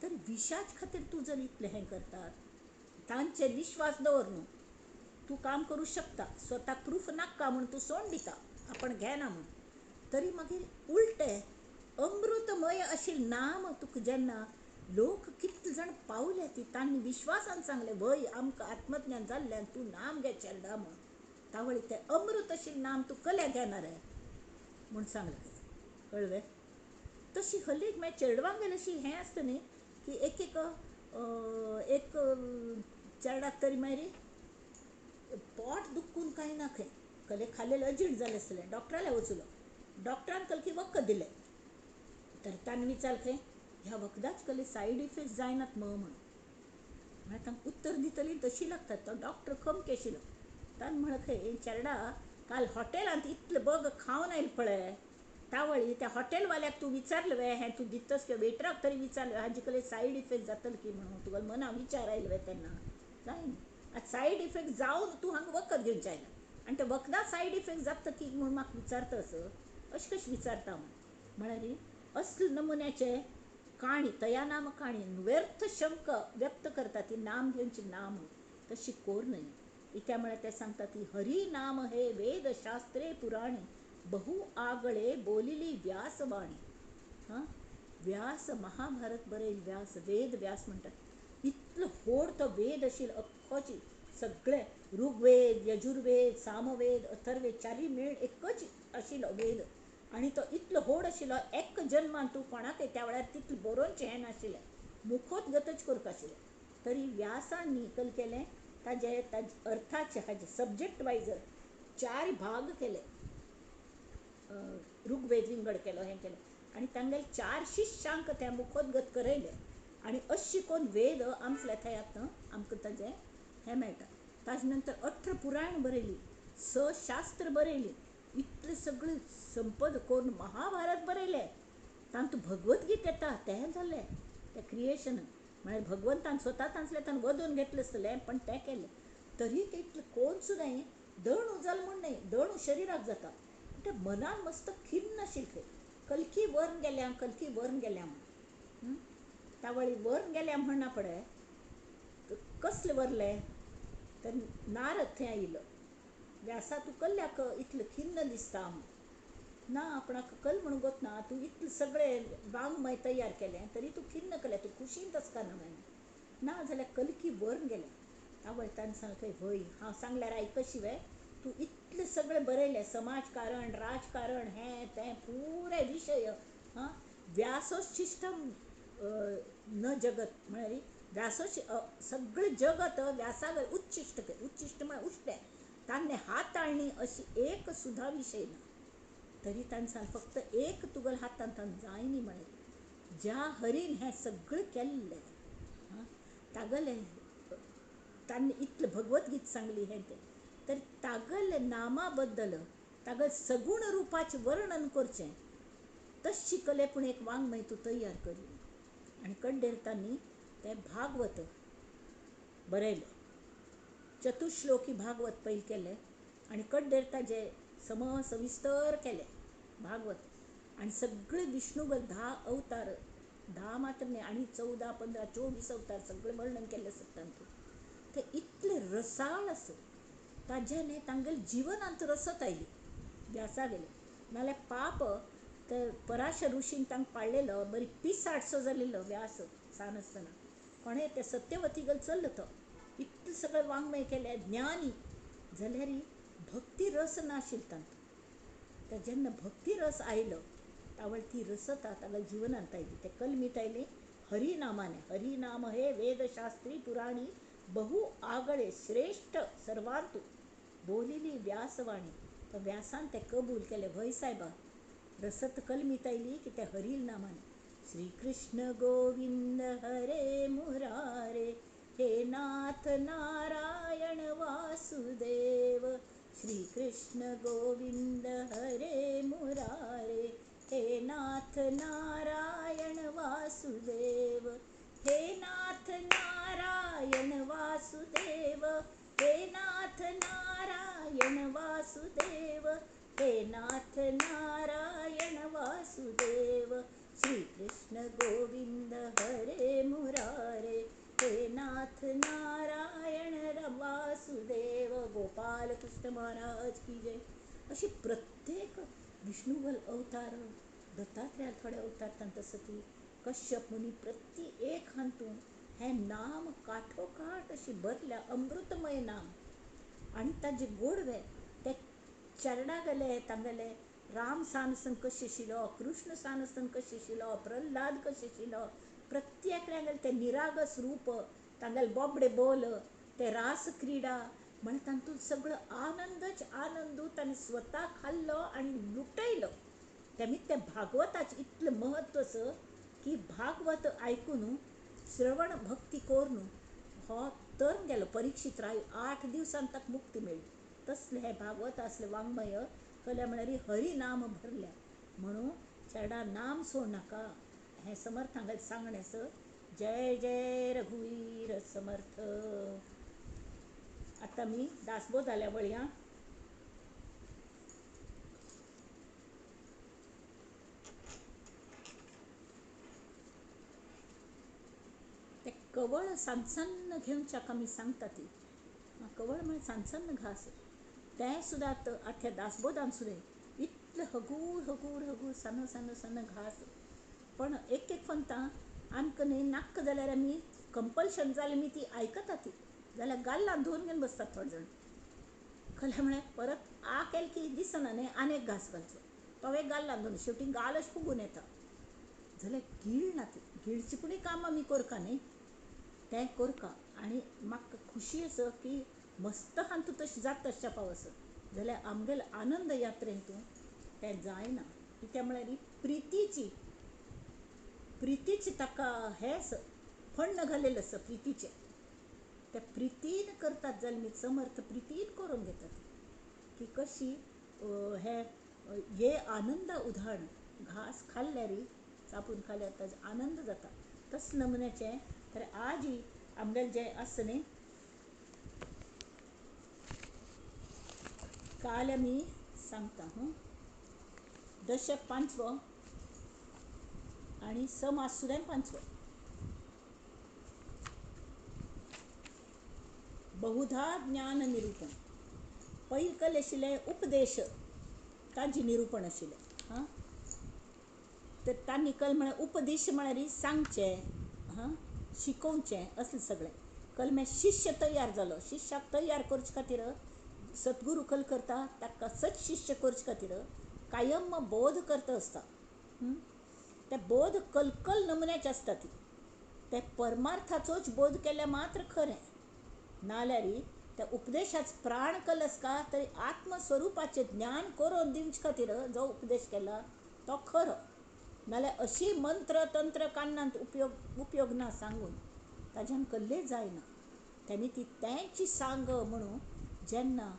तर विशाच खातीर तूं जर इतलें हें करता, तांचेर विश्वास दवर न्हू, तूं काम करूं शकता, स्वताक प्रूफ नाका म्हूण तूं सोड दिता, आपण घेना म्हूण. तरी मागीर उलटें अमृतमय अशें नाम तुका जेन्ना लोक कितले जाण पावले ती तांणी विश्वासान सांगलें, वय आमकां आत्मज्ञान जाल्ल्यान तूं नाम घे चेरडा म्हूण. तावळी तें अमृत अशें नाम तूं कल्या घेणार म्हूण सांगलें. कळ्ळें? तशी हल्ली मागीर चेडवांगेर अशी हें आसता न्ही की एक एक एक चेरडाक तरी मागीर पोट दुखून कांय ना खंय, कले खाल्लेलें अजीर्ण जालें आसतलें. डॉक्टराले वचुलो, डॉक्टरान कलकी वखद दिलें. तर ताणें विचार खंय ह्या वखदाच कले सायड इफेक्ट जायनात म म्हणून. म्हळ्यार तांकां उत्तर दितली तशी लागतात. तो डॉक्टर खमके आशिल्लो. ताणें म्हणलें खंय चेरडा काल हॉटेलांत इतलें बग खावन आयलें पळय, तावळी त्या हॉटेलवाल्याक तूं विचारलें वे हें तूं दितस किंवा वेटराक तरी विचारलें हाजे कडेन सायड इफेक्ट जातलो की म्हणून तुका मना विचार आयलो वे तेन्ना जायना. आतां सायड इफेक्ट जावन तूं हांगा वखद घेवचें आयला आनी ते वखदां सायड इफेक्ट जाता की म्हणून म्हाका विचारता असो अशें कशें विचारता म्हूण. म्हळ्यार असले नमुन्याचे काणी तया नाम काणी व्यर्थ शंक व्यक्त करता ती नाम घेवची ना म्हणून तशी कोर न्हय. इत्या म्हळ्यार ते सांगता ती हरी नाम हे वेद शास्त्रे पुराणे बहु आगळे बोलिली व्यासवाणी. हां, व्यास महाभारत बरयल व्यास, वेद व्यास म्हणटात. इतलो व्हड तो वेद आशिल्लो अख्खोची सगळे ऋग्वेद, यजुर्वेद, सामवेद, अथर्वेद चारी मेळ एकच आशिल्लो वेद. आनी तो इतलो व्हड आशिल्लो एक जन्मान तूं कोणाकय त्या वेळार तितलें बरोवचें हें नाशिल्लें, मुखोद्गतच करूंक आशिल्लें. तरी व्यासान निकल केलें ताजे ताजे अर्थाचे हाजे सब्जेक्ट वायज चार भाग केले. ऋग्वेद विंगड केलो, हें केलें आनी तांगेले चार शिष्यांक त्या मुखोद्गत करयलें आनी अशें शिकोवन वेद आमसले थंय आमकां ताजें हें मेळटा. ताजे नंतर 18 पुराण बरयली, 6 शास्त्र बरयली, इतलें सगळें संपद करून महाभारत बरयलें. तातूंत भगवद्गीता येता तें जालें तें क्रिएशन म्हळ्यार भगवंतान स्वता तांतलें ताणें वदून घेतलें आसतलें पण तें केलें. तरी तें इतलें कोण सुद्दां दणू जालें म्हूण न्हय, दणू शरिराक जाता पूण तें मनान मस्त खिन्न आशिल्लें. कलकी वर्ण गेल्या, कलकी वर्ण गेल्या म्हूण तावळी वर्ण गेल्या म्हणना पळय कसलें वरलें तर नारद थंय आयिल्लो. व्यासा तूं कल्ल्याक इतलें खिन्न दिसता म्हूण. ना आपणाक कल म्हणून गोत ना, तूं इतलें सगळें वाङ्मय तयार केलें तरी तूं खिन्न केलें, तूं खुशीन आसता ना. ना जाल्यार कलकी वर्ण गेलें. आवय ताणें सांगलें व्हय हांव सांगल्यार आयकशी वे, तूं इतलें सगळें बरयलें समाजकारण, राजकारण, हें तें पुराय विशय. हां, व्यासोशिश्टम न जगत म्हळ्यार व्यासो सगळें जगत व्यासाक उच्चिश्ट, उच्चिश्ट म्हळ्यार उश्टें, ताणें हाताळणी अशी एक सुद्दां विशय ना. तरी ताणें सांगलें फक्त एक तुगेल्या हातान ताणें जायनी म्हळें ज्या हरीन हें सगळें केल्लें हां तागेलें ताणें इतलें भगवद्गीता सांगली हें तें, तर तागेले नामा बद्दल तागेले सगूण रुपाचें वर्णन करचें तशी कले पूण एक वाङ्मय तूं तयार करी. आनी कड्डेर तांणी तें भागवत बरयलें. चतुश्लोकी भागवत पयलीं केलें आनी कड्डेर ताजें सम सविस्तर केलें भागवत. आनी सगळे विष्णुगल 10 अवतार, 10 मात्र न्हय आनी 14, 15, 24 अवतार सगळें वर्णन केल्लें आसता तातूंत. तें इतलें रसाळ आसा ताज्यान तांगेले जिवनांत रसत आयली व्यासा गेले. नाल्यार पाप ते पराशर ऋषीन तांकां पाळलेलो बरी पिसाटसो जालेलो व्यास सान आसतना. कोणें ते सत्यवती गल चल्लो तो इतलें सगळें वाङ्मय केलें ज्ञानी जाल्यार भक्ती रस नाशिल्लो तातूंत. तर जेन्ना भक्ती रस आयलो तावळ ती रसता तागेल्या जिवनांत आयली. ते कलमीत आयली हरिनामाने. हरिनाम हे वेदशास्त्री पुराणी बहु आगळे श्रेष्ठ सर्वांतु बोलिली व्यासवाणी. तर व्यासान ते कबूल केलें व्हय सायबा, रसत कलमीत आयली की ते हरील नामाने. श्रीकृष्ण गोविंद हरे मुरारे हे नाथ नारायण वासुदेव. श्रीकृष्ण गोविंद हरे मुरारे हे नाथ नारायण वासुदेव. हे नाथ नारायण वासुदेव, हे नाथ नारायण वासुदेव, हे नाथ नारायण वासुदेव. श्रीकृष्ण गोविंद हरे मुरारे हे नाथ नारायण वासुदेव. गोपाल कृष्ण महाराज की जय. अशी प्रत्येक विष्णुगल अवतार, दत्तात्रेयाल थोडे अवतार तांकां सती, कश्यप मुनी प्रत्येक एक हातूंत हें नाम काठोकाठ अशी भरल्या अमृतमय नाम. आनी ताजे गोडवे ते चरडा गेले तांगेले राम सान कशें आशिल्लो, कृष्ण सान कशें आशिल्लो, प्रल्हाद कशें आशिल्लो, प्रत्येकल्यागेलें तें निरागस रूप, तांगेले बोबडे बोल, ते रास क्रिडा म्हळ्यार तातूंत सगळो आनंदच आनंद ताणें स्वता खाल्लो आनी लुटयलो. तेमी त्या भागवताचें इतलें म्हत्व आसा की भागवत आयकून श्रवण भक्ती करून हो तरन गेलो परिक्षीत राय 8 दिवसान ताका मुक्ती मेळ्ळी. तसलें हें भागवत आसलें वाङ्मय कल्या म्हळ्यार हरिनाम भरल्या म्हणून चेडा नाम सोडनाका हें समर्थांक सांगणें आसा. जय जय रघुवीर समर्थ. आतां आमी दासबोधाल्या वळया. ते कवळ सानसान्न घेवच्याक आमी सांगता ती कवळ म्हळ्यार सानसान्न घास तें सुद्दां आतां दासबोधान सुद्दां इतलें हगूर हगूर हगूर सान सान सान घास. पण एक एक फंता आमकां न्ही नाक्क जाल्यार आमी कंपल्शन जालें मी ती आयकता ती जाल्यार गाल्लान धुवन घेवन बसतात थोडे जाण. खरें म्हळ्यार परत आ केलें की दिसना न्ही आनी एक घास घालचो तो एक गाल्लान धुवन शेवटी गाल अशें फुगून येता. जाल्यार गिळना ती गिळची पूण काम आमी करका न्ही तें करका. आनी म्हाका खुशी आसा की मस्त हातूंत तशें जाता तशें पावस जाल्यार आमगेले आनंद यात्रेंतूं तें जायना. कित्याक म्हळ्यार प्रितीची प्रितीची ताका हें आसा फण्ण घालेलें आसा प्रितीचें. त्या प्रितीन करतात जाल्यार मी समर्थ प्रितीन करून घेतात की कशी हे हे आनंद उदाहरण घास खाल्ल्यार चापून खाल्यार ताजो आनंद जाता तस नमुन्याचें. तर आजय आमगेलें जें आसा न्ही काल आमी सांगता दशक 5 आनी समास सुद्दां 5. बहुधा ज्ञान निरूपण पयर कल आशिल्लें उपदेश तांचें निरूपण आशिल्लें. हां तर तांणी कल म्हळ्यार उपदेश म्हळ्यार सांगचें हां शिकोवचें असलें सगळें. कल म्हळ्यार शिष्य तयार जालो शिष्याक तयार करचे खातीर सद्गुरू कल करता ताका सत शिष्य करचे खातीर कायम बोध करता आसता. ते बोध कलकल नमुन्याचे आसता ती ते परमार्थाचोच बोध केल्यार मात्र खरें नाल्यार त्या उपदेशाच प्राण कल आसता तरी आत्मस्वरुपाचें ज्ञान करून दिवचे खातीर जो उपदेश केला तो खरो. नाल्यार अशी मंत्र तंत्र कान्नांत उपयोग उपयोग ना सांगून ताज्यान कल्ले जायना. तेमी ती तेंची सांग म्हणून जेन्ना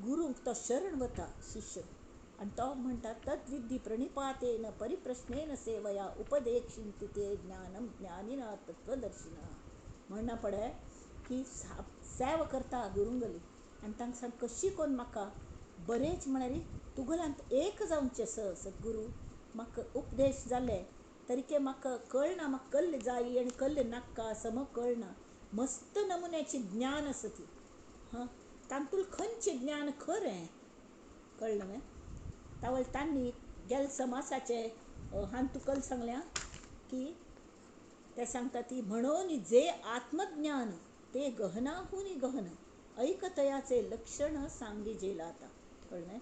गुरूंक तो शरण वता शिष्य आनी तो म्हणटा तद्विद्धी प्रणिपातेन परिप्रश्नेन सेवया उपदेक्षिंति ते ज्ञानम ज्ञानिना तत्वदर्शिना. म्हणना पडे की सेवा करता गुरुंगली आनी तांकां सांग कशी कोन्न म्हाका बरेंच म्हळ्यार तुगेल्यांत एक जावचें सद्गुरू म्हाका उपदेश जाले तरीके म्हाका कळना म्हाका कल्ले जाय आनी कल्ले नाका सम कळना. मस्त नमुन्याचें ज्ञान आसा ती हां तातूंत खंयचें ज्ञान खरें कळ्ळें न्हय. तावळ तांणी गेल समासाचे हांवें तुका सांगल्या की ते सांगता ती म्हणून जे आत्मज्ञान ते गहनाहून गहन ऐकतयाचे लक्षण सांगी जेला आता. कळ्ळें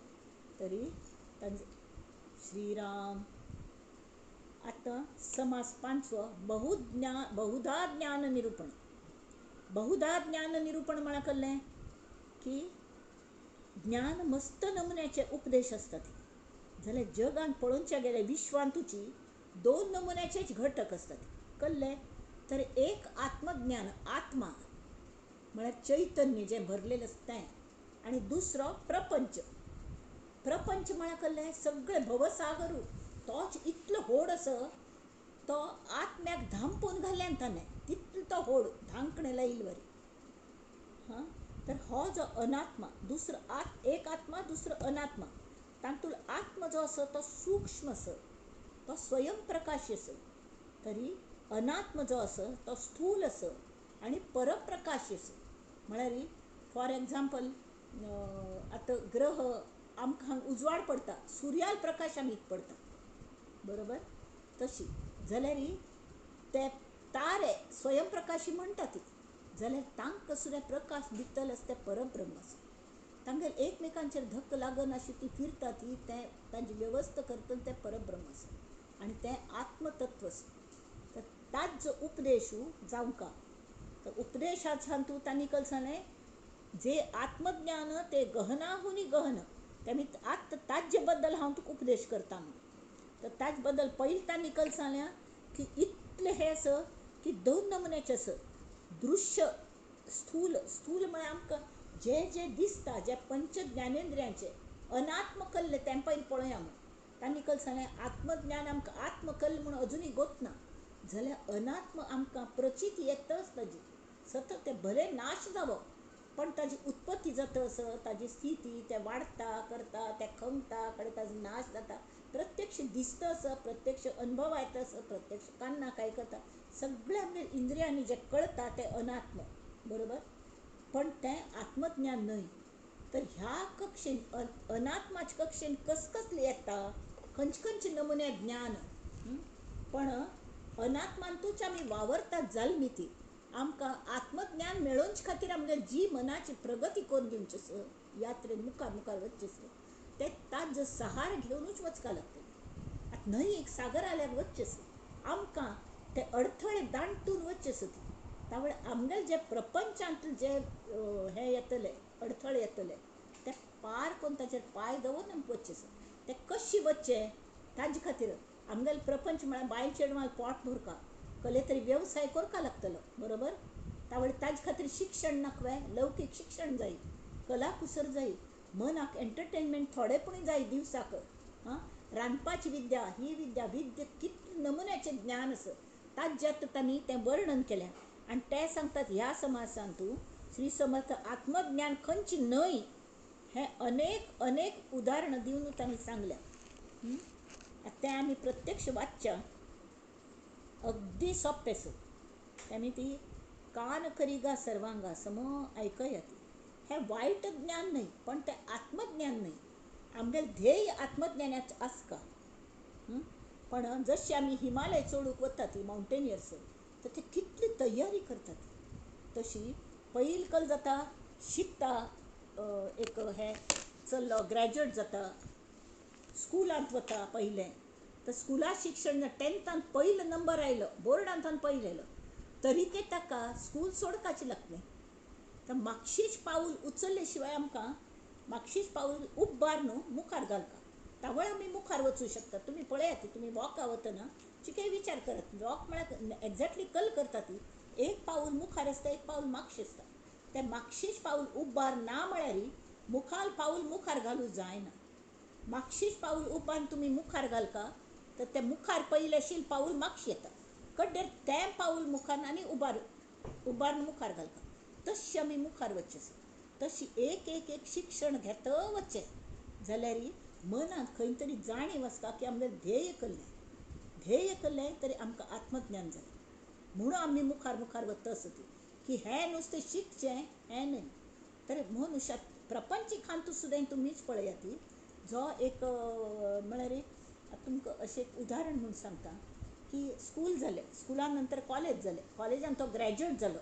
तरी तांचे श्रीराम. आतां समास 5 बहुधा ज्ञान निरूपण. बहुधा ज्ञान निरूपण म्हळ्यार कळ्ळें की ज्ञान मस्त नमुन्याचे उपदेश आसतात. जाल्यार जगान पळोवच्या गेल्यार विश्वांतूची 2 नमुन्याचेच घटक आसतात. कळ्ळें तर एक आत्मज्ञान आत्मा म्हळ्यार चैतन्य जें भरलेलें आसता तें आनी दुसरो प्रपंच. प्रपंच म्हळ्यार कळ्ळें सगळें भवसागरू तोच इतलो होड आसा तो आत्म्याक धांपून घाल्ल्यान ताणें तितलो तो होड धांकणें लायिल्ले वरी. हां तर हो जो अनात्मा दुसरो एक आत्मा दुसरो अनात्मा तातूंत आत्मा जो आसा तो सूक्ष्म आसा तो स्वयंप्रकाशी आसा तरी अनात्म जो आसा तो स्थूल आसा आनी परप्रकाशी आसा. म्हळ्यार फॉर एग्जाम्पल आतां ग्रह आमकां हांगा उजवाड पडता सुर्याल प्रकाश आमी पडता बरोबर तशी जाल्यार ते तारे स्वयंप्रकाशी म्हणटा ती जाल्यार तांकां सुद्दां प्रकाश दितले आसा तें परब्रह्म आसा. तांगेर एकमेकांचेर धक्क लागना अशी ती फिरता ती तें तांची वेवस्था करता तें परब्रह्म आसा आनी तें आत्मतत्व आसा. तर ताजो उपदेशू जावंका तर उपदेशात तूं तांणी कल सांगलें जे आत्मज्ञान ते गहनाहुनी गहन, ते मी आत्त ताजे बद्दल हांव तुका उपदेश करता म्हणून. तर ताजे बद्दल पयलीं तांणी कल सांगल्या की इतलें हें आसा की दोन नमुन्याचें आसा, दृश्य स्थूल. स्थूल म्हळ्यार आमकां जें जें दिसता, जें पंच ज्ञानेंद्रियांचें अनात्म कल्लें तें पयलीं पळोवया म्हूण. तांणी कल सांगलें आत्मज्ञान आमकां आत्मकल्ल म्हूण अजुनूय गोतना जाल्यार अनात्म आमकां प्रचिती येताच ताजी सतत, तें भले नाश जावप पण ताजी उत्पत्ती जाता आसत, ताजी स्थिती तें वाडटा करता, तें खंगता कडेन ताजो नाश जाता, प्रत्यक्ष दिसता आसत, प्रत्यक्ष अनुभव येता आसत, प्रत्यक्ष कान्ना काय करता, सगळें आमगे इंद्रियांनी जें कळटा तें अनात्म, बरोबर? पण तें आत्मज्ञान न्हय. तर ह्या कक्षेन अनात्माच्या कक्षेन कसकसलें येता, खंयचे खंयचे नमुने ज्ञान, पण अनात्मांतूच आमी वावरतात जाल न्ही ती आमकां आत्मज्ञान मेळोवचे खातीर आमगे जी मनाची प्रगती करून घेवची आसा, यात्रेन मुखार मुखार वचचें आसा, ते ताजो सहार घेवनूच वचपाक लागतलें. आतां न्हंय एक सागर आल्यार वचचें आसा, आमकां ते अडथळे दांटून वचचें आसा ती. त्या वेळार आमगेले जे प्रपंचांतले जे हें येतले अडथळे येतले ते पार करून ताचेर पांय दवरून आमकां वचचें आसा. ते कशें वचचें ताजे खातीर आमगेले प्रपंच म्हळ्यार बायल चेडवां पोट भरपाक कसले तरी वेवसाय करपाक लागतलो, बरोबर? त्या वेळार ताजे खातीर शिक्षण नाका, लौकीक शिक्षण जाय, कला कुसर जाय, मनाक एंटरटेनमेंट थोडें पूण जाय दिवसाक, आं रांदपाची विद्या, ही विद्या, विद्या कितले नमुन्याचें ज्ञान आसा ताज्यात तांणी तें वर्णन केलें. आनी ते सांगतात ह्या समासान तूं श्री समर्थ आत्मज्ञान खंयचें न्हय हें अनेक अनेक उदाहरणां दिवन तांणी सांगल्या. तें आमी प्रत्यक्ष वाचच्या अगदी सोंपें आसा. आनी ती कान करिगा सर्वांगा सम आयकया ती. हें वायट ज्ञान न्हय पण तें आत्मज्ञान न्हय. आमगेलें ध्येय आत्मज्ञानाचें आसका. पण जशें आमी हिमालय चडूंक वतात ती मावंटेनियर्स, तर ते कितली तयारी करतात. तशी पयलीं कल जाता शिकता, एक हें चल्लो ग्रॅज्युएट जाता, स्कुलांत वता पयलें, तर स्कुलांत शिक्षण टेंथांत पयलो नंबर आयलो, बोर्डांत पयलो आयलो, तरी ते ताका स्कूल सोडपाचें लागलें. तर मातशीच पावल उचलले शिवाय आमकां मातशीच पावल उबार न्हू मुखार घालता, तावळ आमी मुखार वचूं शकता. तुमी पळयात, तुमी वॉका वतना चिके विचार करात, वॉक म्हळ्यार एक्झॅक्टली कल करता ती, एक पावल मुखार आसता, एक पावल मागशें आसता. तें मातशीच पावल उबार ना म्हळ्यार मुखार पावल मुखार घालूं जायना. मातशीच पावल उबार तुमी मुखार घालका तर तें मुखार पयलें आशिल्लें पावल मागशें येता, कड्डेर तें पावल मुखार आनी उबार उबार मुखार घालता, तशें आमी मुखार वचचें आसा. तशी एक एक एक शिक्षण घेत वचचें जाल्यार मनांत खंय तरी जाणीव आसता की आमगेलें ध्येय कसलें, ध्येय कसलें तरी आमकां आत्मज्ञान जाय म्हणून आमी मुखार मुखार वता आसता ती की हें नुस्तें शिकचें हें न्हय. तर मनुष्या प्रपंचिकांतू सुद्दां तुमीच पळयात ती जो एक म्हळ्यार तुमकां अशें एक उदाहरण म्हूण सांगता की स्कूल जालें, स्कुला नंतर कॉलेज जालें, कॉलेजान तो ग्रॅज्युएट जालो,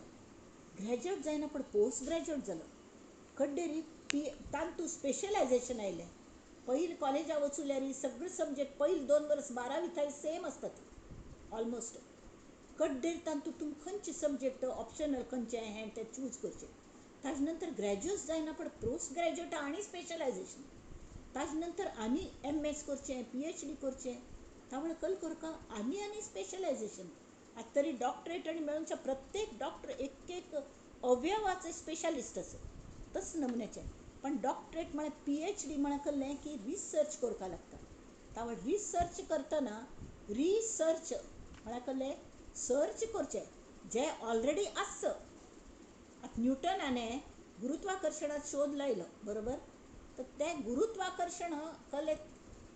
ग्रॅज्युएट जायना पण पोस्ट ग्रॅज्युएट जालो, कड्डेरी पी तातूंत स्पेशलायझेशन आयलें. पयलीं कॉलेजा वचूल्यार सगळे सब्जेक्ट पयलीं 2 वर्स 12वी थंय सेम आसतात ऑलमोस्ट, कड्डेर तातूंत तुमकां खंयचे सब्जेक्ट ऑप्शनल खंयचे हें तें चूज करचें. ताजे नंतर ग्रॅज्युएट जायना पण पोस्ट ग्रॅज्युएट आनी स्पेशलायझेशन, ताजे नंतर आनी MS करचें, PhD करचें, तावळ कल करका आनी आनी स्पेशलायझेशन. आतां तरी डॉक्टरेट आनी मेळोवच्या प्रत्येक डॉक्टर एक एक अवयवाचे स्पेशलिस्ट आसा तस नमुन्याचें. पण डॉक्टरेट म्हळ्यार PhD म्हळ्यार कसलें की रिसर्च करपाक लागता. तावळ रिसर्च करतना रिसर्च म्हळ्यार कसलें सर्च करचें जें ऑलरेडी आसच. आतां न्युटनाने गुरुत्वाकर्शणाचो शोध लायलो, बरोबर? तर तें गुरुत्वाकर्शण कलें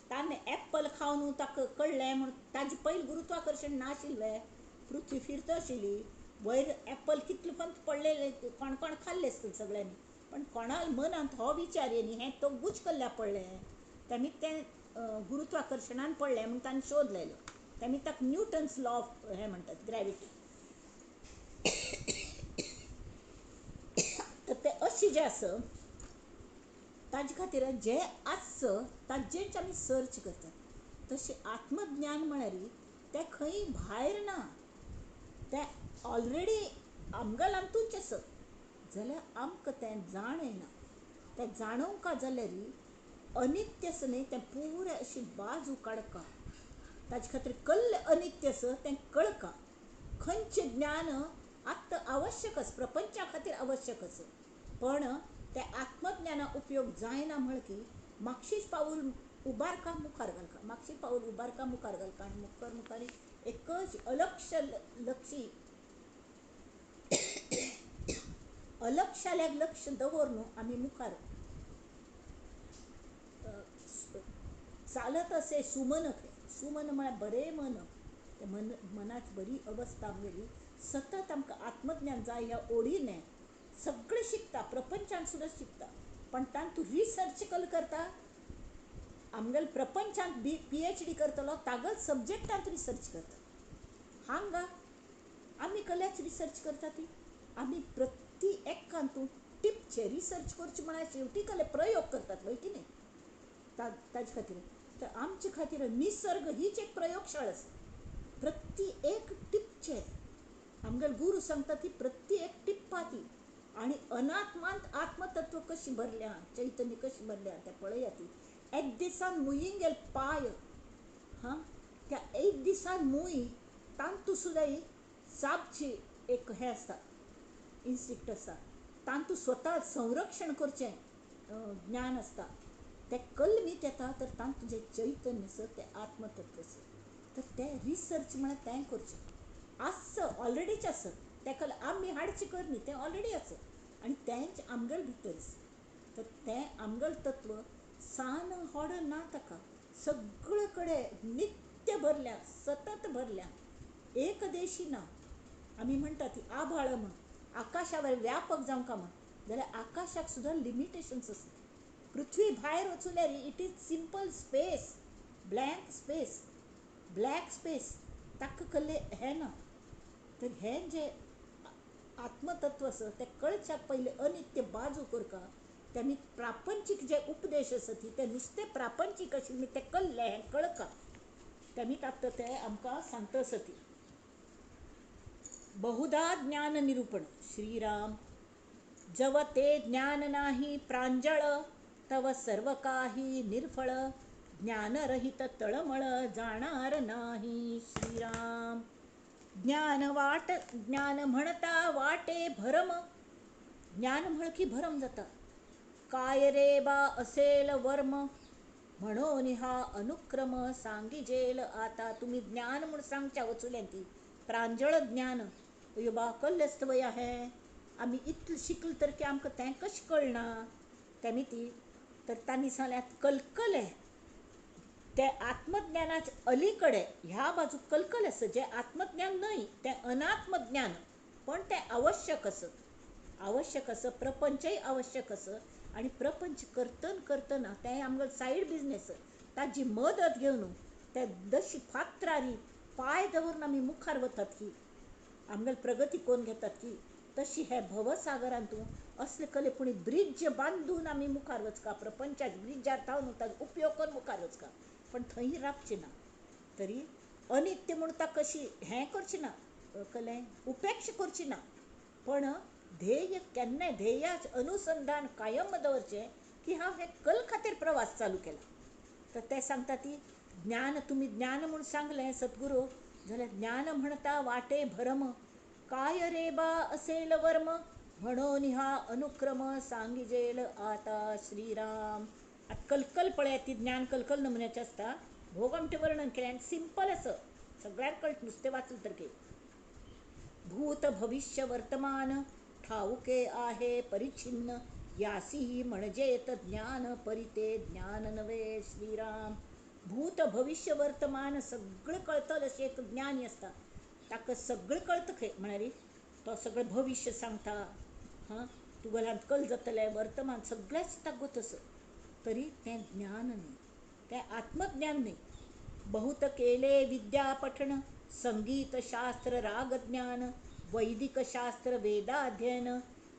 ताणें एप्पल खावन ताका कळ्ळें म्हूण ताजें पयलीं गुरुत्वाकर्शण नाशिल्लें, पृथ्वी फिरता आशिल्ली, वयर एप्पल कितले पण पडलेले कोण कोण खाल्ले आसतले सगळ्यांनी, पण कोणा मनांत हो विचार येनी हें तोगूच कल्ल्या पडलें, तेमी तें गुरुत्वाकर्शणान पडलें म्हूण ताणें शोध लायलो, तेमी ताका न्युटन्स लॉ ऑफ हें म्हणटात ग्रॅविटी. तर तें अशें जें आसा ताजे खातीर जें आसच ताजेच आमी सर्च करतात. तशें आत्मज्ञान म्हळ्यार तें खंय भायर ना, तें ऑलरेडी आमगेल आमतूच आसा जाल्यार आमकां तें जाणयना. तें जाणोवंका जाल्यार अनित्य आसा न्ही तें पुरें अशी बाजू काडका, ताजे खातीर कल्ल अनित्य आसा तें कळका. खंयचें ज्ञान आत्तां आवश्यक आसा, प्रपंचा खातीर आवश्यक आसा, पण तें आत्मज्ञाना उपयोग जायना म्हळ की मातशीच पावूल उबारका मुखार घालका, मातशी पावूल उबारका मुखार घालका आनी मुखार मुखार एकच अलक्ष लक्षी अलक्षाल्याक लक्ष दवर न्हू आमी मुखार चालत असे सुमन. सुमन म्हळ्यार बरें मन, ते मन मनाची बरी अवस्था आमगेली सतत आमकां आत्मज्ञान जाय ह्या ओडीने सगळें शिकता, प्रपंचान सुद्दां शिकता, पण तातूंत रिसर्च कल करता. आमगेले प्रपंचांत PhD करतलो तागल सब्जेक्टांत रिसर्च करता. हांगा आमी कल्याच रिसर्च करता ती आमी प्रति एकांतू टिपचे रिसर्च करचे म्हळ्यार शेवटी कले प्रयोग करतात वय की न्ही ताजे खातीर. तर आमचे खातीर निसर्ग हीच एक प्रयोगशाळा आसा. प्रति एक टिपचे आमगेले गुरू सांगता ती प्रति एक टिप्पा ती आनी अनात्मांत आत्मतत्व कशी भरल्या, चैतन्य कशी भरल्या तें पळया ती. एक दिसान मुयींगेल पाय, हां त्या एक दिसान मूय तांतू सुद्दां सापची एक हें आसता, इन्स्टिंक्ट आसता, तांतू स्वता संरक्षण करचें ज्ञान आसता. तें कलमीत येता तर तांतू जें चैतन्य आसा तें आत्मतत्व आसा. तर तें रिसर्च म्हळ्यार तें करचें आस ऑलरेडीच आसा, तेका आमी हाडचें कर न्ही, तें ऑलरेडी आसा आनी तेंच आमगेले भितर आसा. तर तें आमगेलें तत्व सान होड ना, ताका सगळे कडेन नित्य भरल्या, सतत भरल्या, एकदेशी ना. आमी म्हणटा ती आभाळ म्हण आकाशावर व्यापक जावंका म्हण, जाल्यार आकाशाक सुद्दां लिमिटेशन्स आसता. पृथ्वी भायर वचूल्यार it is simple space, blank space, black space, ताका कल्ले हें ना. तर हें जें आत्मतत्व आसा तें कळच्याक पयलें अनित्य बाजू करका. तेमी प्रापंचीक जे उपदेश आसा ती ते नुस्तें प्रापंचीक आशिल्लें तें कल्लें हें कळका. तेमी तात्त तें आमकां सांगता आसा ती बहुधा ज्ञान निरूपण. श्रीराम जव ते ज्ञान नाही प्रांजळ, तव सर्व काही निर्फळ, ज्ञानरहित तळमळ जाणार नाही. श्रीराम ज्ञान वाट ज्ञान म्हणता वाटे भरम, ज्ञान म्हळ की भरम जाता. काय रे बा असेल वर्म, म्हणून हा अनुक्रम सांगिजेल आता. तुम्ही ज्ञान म्हूण सांगच्या वचुल्यान ती प्रांजळ ज्ञान अयो बा कल्लेस्त वया हें आमी इतलें शिकल तर की आमकां तें कशें कळना. तेमी ती तर तांणी सांगल्यात कलकलें तें आत्मज्ञानाच्या अलीकडे ह्या बाजू कलकल आसा, जें आत्मज्ञान न्हय तें अनात्मज्ञान, पण तें आवश्यक आसा, आवश्यक आसा, प्रपंचय आवश्यक आसा. आनी प्रपंच करतना करतना तें आमगेलो सायड बिजनेस, ताजी मदत घेवन त्या दशी फातरारी पांय दवरून आमी मुखार वतात की आमगेली प्रगती करून घेतात की तशी हे भवसागरांतू असले कले पूण ब्रिज बांदून आमी मुखार वचका, प्रपंचाक ब्रिजार थावन ताजो उपयोग करून मुखार वचका, पण थंय राबचें ना. तरी अनित्य म्हूण ताका कशी हें करचें ना, कलें उपेक्षा करची ना, पण ध्येय केन्नाय ध्येयाच अनुसंधान कायम दवरचें की हांव हें कल खातीर प्रवास चालू केला. तर ते सांगता ती ज्ञान तुमी ज्ञान म्हूण सांगलें सद्गुरू, जाल्यार ज्ञान म्हणता वाटे भरम, काय रे बा असेल वर्म, म्हणून हा अनुक्रम सांगिजेल आता. श्रीराम आतां कलकल पळयात ती ज्ञान कलकल नमुन्याचें आसता. भोग आमचें वर्णन केलें आनी सिंपल आसा, सगळ्यांक कळटा नुस्तें वाचलें तर की. भूत भविष्य वर्तमान ठाऊके आहे परिच्छिन्न, यासी म्हणजेत ज्ञान परिते ज्ञान नव्हे. श्रीराम भूत भविष्य वर्तमान सगळें कळतलें अशें एक ज्ञानी आसता, ताका सगळें कळटा खंय म्हळ्यार तो सगळें भविश्य सांगता, हां तुगेल्यान कल जातलें, वर्तमान सगळेंच ताका गोत आसा, तरी तें ज्ञान न्ही, तें आत्मज्ञान न्ही. बहुत केले विद्या पठण, संगीत शास्त्र रागज्ञान, वैदिक शास्त्र वेदाध्ययन,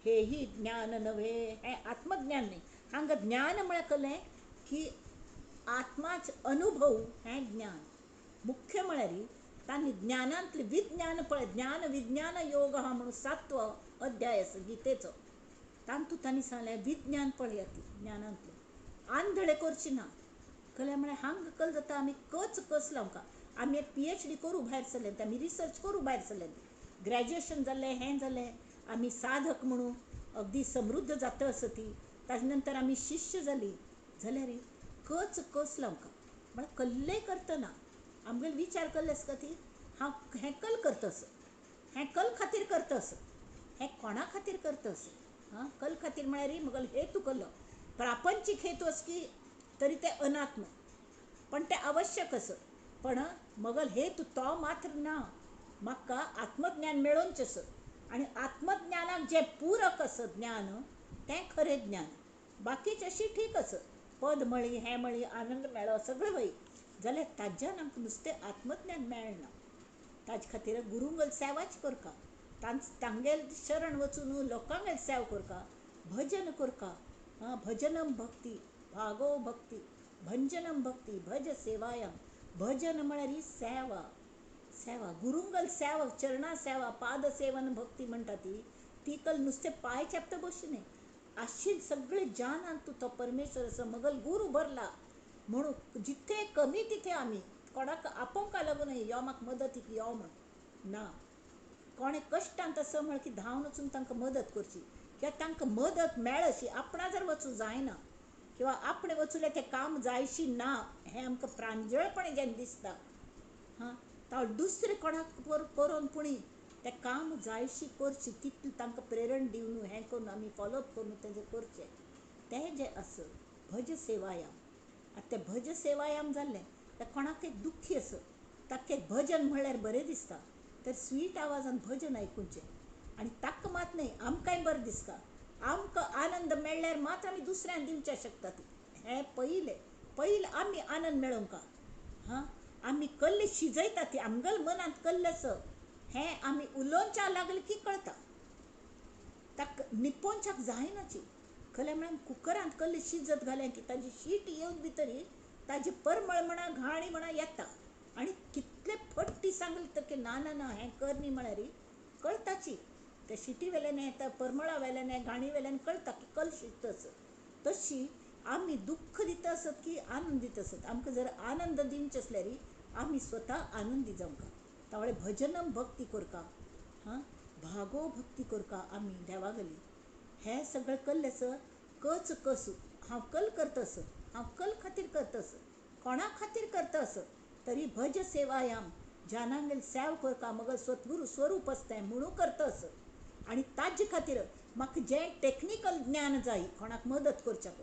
हेही ज्ञान नव्हे. हें आत्मज्ञान न्ही. हांगा ज्ञान म्हळ्यार कळ्ळें की आत्माच अनुभव हें ज्ञान. मुख्य म्हळ्यार तांणी ज्ञानांतलें विज्ञान पळय, ज्ञान विज्ञान योग आहा म्हणून सातवो अध्याय आसा गीतेचो, तातूंत तांणी सांगलें विज्ञान पळयात, ज्ञानांतलें आंधळे करची ना. कलें म्हळ्यार हांगा कल जाता आमी कच कस लावंका, आमी एक PhD करूं भायर सरले, आमी रिसर्च करूं भायर सरले, ग्रॅज्युएशन जालें, हें जालें, आमी साधक म्हणून अगदी समृद्ध जाता आसता ती, ताजे नंतर आमी शिश्य जाली जाल्यार कच कस लावंका म्हळ्यार कल्लें करतना आमगेले विचार कल्ले आसता ती हांव हें कल करता असो, हें कल खातीर करता असो, हें कोणा खातीर करता असो, आं कल खातीर म्हळ्यार म्हगेलो हेतू कल्लो प्रापंचीक हेतू आसा की तरी तें अनात्म पण तें आवश्यक आसा, पण मगल हेतू तो मात्र ना, म्हाका आत्मज्ञान मेळोवचें आसा आनी आत्मज्ञानाक जें पूरक आसा ज्ञान तें खरें ज्ञान, बाकीचें अशी ठीक आसा, पद म्हळी हें म्हळी आनंद मेळ्ळो सगळें वय जाल्यार ताज्यान आमकां नुस्तें आत्मज्ञान मेळना. ताजे खातीर गुरुंगेल सेवाच करका, तांगेल शरण वचून लोकांगेल सेवा करका, भजन करका, भजनम भक्ती भागो भक्ती भंजनम भक्ती भज सेवायाम, भजन म्हळ्यार ही सेवा, सेवा गुरुंगल सेवा, चरणा सेवा, पाद सेवन भक्ती म्हणटा ती, ती कल नुस्तें पांय चेपता बशी न्हय, आशिल सगळे जानान तूं तो परमेश्वर आसा मगल गुरू भरला म्हणून जिथे कमी तिथे आमी कोणाक आपोवंक लागून यो म्हाका मदतीक यो म्हण ना, कोणें कश्टांत आसा म्हळ की धांवन वचून तांकां मदत करची किंवा तांकां मदत मेळशी, आपणा जर वचूं जायना किंवा आपणें वचूंले तें काम जायशी ना हें आमकां प्रांजळपणे जेन्ना दिसता, हां ताव दुसरें कोणाक करून पुणी तें काम जायशी करची तितलें तांकां प्रेरण दिवन हें करून आमी फॉलोअप करून तें जें करचें तें जें आसा भज सेवायाम. आतां तें भज सेवायाम जाल्लें तें कोणाक एक दुख्खी आसा ताका एक भजन म्हणल्यार बरें दिसता तर स्वीट आवाजान भजन आयकुचें आनी ताका मात न्हय आमकांय बरें दिसता, आमकां आनंद मेळ्ळ्यार मात्र आमी दुसऱ्यांक दिवचें शकता. हें पयलें पयलें आमी आनंद मेळोवंका, हां आमी कल्ले शिजयता ती आमगेले मनांत कल्ले आसा हें आमी उलोवच्या लागले की कळटा, ताका निपोवच्याक जायनाची. खरें म्हळ्यार कुकरांत कल्ले शिजत घालें की ताजी शीट येवन भितरी ताजी परमळ म्हणा घाणी म्हणा येता आनी कितले फट्टी सांगले तर की ना ना ना हें कर न्ही म्हळ्यार कळटाची, त्या शिटी वेल्यान येता परमळा वेल्यान घाणी वेल्यान कळटा की कल शिजता आसत. तशी आमी दुख्ख दिता आसत की आनंद दिता आसत, आमकां जर आनंद दिवचे आसल्यार आमी स्वता आनंदी जावंका. तावळे भजनम भक्ती करका, हां भागो भक्ती करका आमी देवागली, हें सगळें कल्लें आसा कच कसू हांव कल करता आसत, हांव कल खातीर करता आसत, कोणा खातीर करता आसत तरी भज सेवायाम जानांगेल सेव करका मगल सद्गुरू स्वरूप आसता म्हणून करता आसत आनी ताजे खातीर म्हाका जें टॅक्निकल ज्ञान जाय कोणाक मदत करच्याक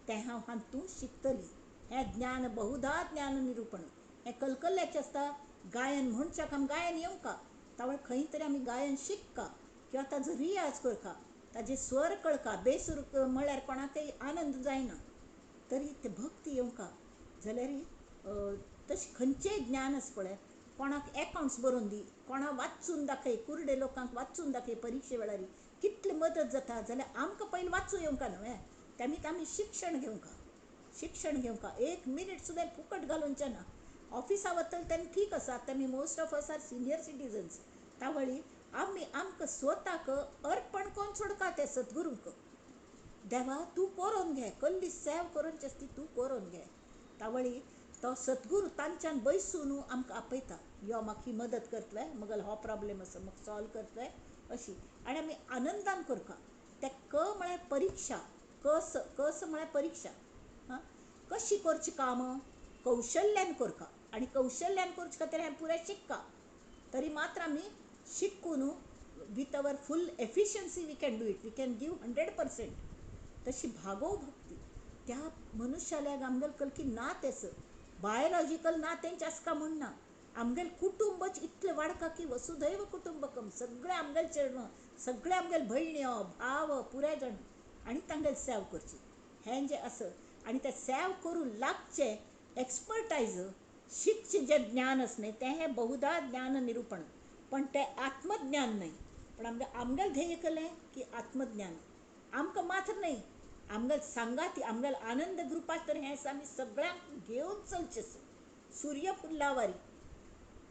तें हांव हातूंत शिकतली. हें ज्ञान बहुधा ज्ञान निरुपण हें कलकल्ल्याचें आसता. गायन म्हणच्याक आमी गायन येवंका तावळ खंय तरी आमी गायन शिकका किंवा ताजो रियाज करका, ताजे स्वर कळका, बेसूर म्हळ्यार कोणाकय आनंद जायना तरी ते भक्ती येवंका जाल्यार तशें खंयचेंय ज्ञान आसा पळय कोणाक एकावंट्स बरोवन दी, कोणाक वाचून दाखय, कुर्डे लोकांक वाचून दाखय परिक्षे वेळार कितली मदत जाता जाल्यार आमकां पयलीं वाचूं येवंका न्हय, तेमी आमी शिक्षण घेवंका, शिक्षण घेवंका एक मिनीट सुद्दां फुकट घालूनचें ना. ऑफिसा वतले तेन्ना ठीक आसा, आतां आमी most of us are senior citizens, तावळी आमी आमकां स्वताक अर्पण करून सोडका ते सद्गुरूंक, देवा तूं करोन घे कल्ली सेव करोनची आसता ती तूं करोन घे. तावळी तो सद्गुरू तांच्यान बैसून आमकां आपयता, यो म्हाका ही मदत करतले, मगल हो प्रॉब्लेम आसा म्हाका सॉल्व करतले अशी, आनी आमी आनंदान करका. ते क म्हळ्यार परिक्षा, कस कस म्हळ्यार परिक्षा, हां कशी करची कामां कौशल्यान करका आनी कौशल्यान करचे खातीर हें पुरें शिकका तरी मात्र आमी शिकून with our full efficiency we can do it, we can give 100%. तशी भागो भक्ती त्या मनुष्याल्या आमगेल कलकी नातें आसा, बायोलॉजिकल नातेंच आसका म्हूण ना, आमगेल कुटुंबच इतलें वाडका की वसुधैव कुटुंबकम, सगळे आमगेल चेडवां, सगळे आमगेल भयण्यो भाव पुराय जाण आनी तांगेल सेव करची हें जें आसा आनी तें सेव करूं लागचें एक्सपर्टायज शिकचें जें ज्ञान आसा न्हय तें हें बहुधा ज्ञान निरुपण, पण तें आत्मज्ञान न्हय. पण आमगेल आमगेल ध्येय केलें की आत्मज्ञान आमकां मात्र न्हय आमगेल सांगाती आमगेल आनंद ग्रुपाक तर हें आसा आमी सगळ्यांक घेवन चलचें आसा. सूर्य फुल्लावारी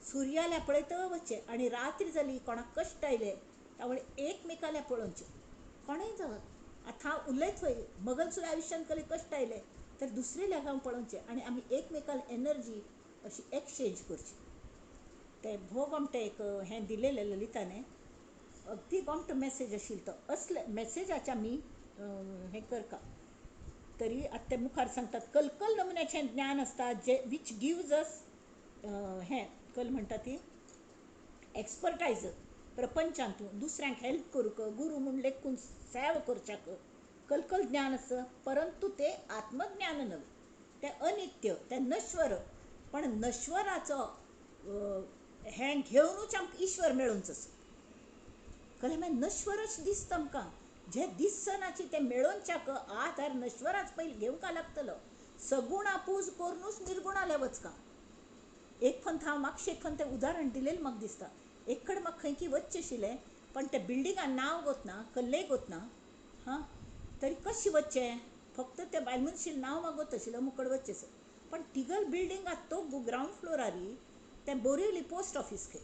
सुर्याल्या पळयत वचचें आनी रात्री जाली कोणाक कश्ट आयले त्यामुळे एकमेकाल्या पळोवचें. कोणेय जावं, आतां हांव उलयत वय मगल सुद्दां आयुश्यांत कले कश्ट आयले तर दुसरेल्या हांव पळोवचें आनी आमी एकमेकाल एनर्जी अशी एक्सचेंज करची. ते भोव गोमटें एक हें दिलेलें ललिताने, अगदी गोमटो मेसेज आशिल्लो तो. असले मेसेजाचे आमी हें करता. तरी आतां ते मुखार सांगतात कलकल नमुन्याचें ज्ञान आसता जे which gives अस हें कल म्हणटा ती एक्सपर्टायज प्रपंचांत दुसऱ्यांक हेल्प करूंक, गुरू म्हूण लेखून सेवा करच्याक कलकल ज्ञान आसा, परंतु ते आत्मज्ञान न्हय, तें अनित्य, तें नश्वर. पण नश्वराचो हें घेवनूच आमकां ईश्वर मेळोवचो आसा. कलें मागीर नश्वरच दिसता आमकां, जे दिसनाची तें मेळोवच्याक आधार नश्वराच पयलीं घेवंक लागतलो. सगुणा पूज करुनूच निर्गुणाले वचका. एक फंत हांव मातशें एक फंत तें उदाहरण दिलेलें म्हाका दिसता. एक कडेन म्हाका खंय की वचचें आशिल्लें, पण ते बिल्डिंगान नांव गोतना, कल्लेय गोतना, हां तरी कशें वचचें, फक्त ते बायल मनशेन नांव मागोत आशिल्लें अमूक कडेन वचचें आसा. पण तिगल बिल्डींग आतां तो ग्रावंड फ्लोरार तें बोरिवली पोस्ट ऑफिस खंय.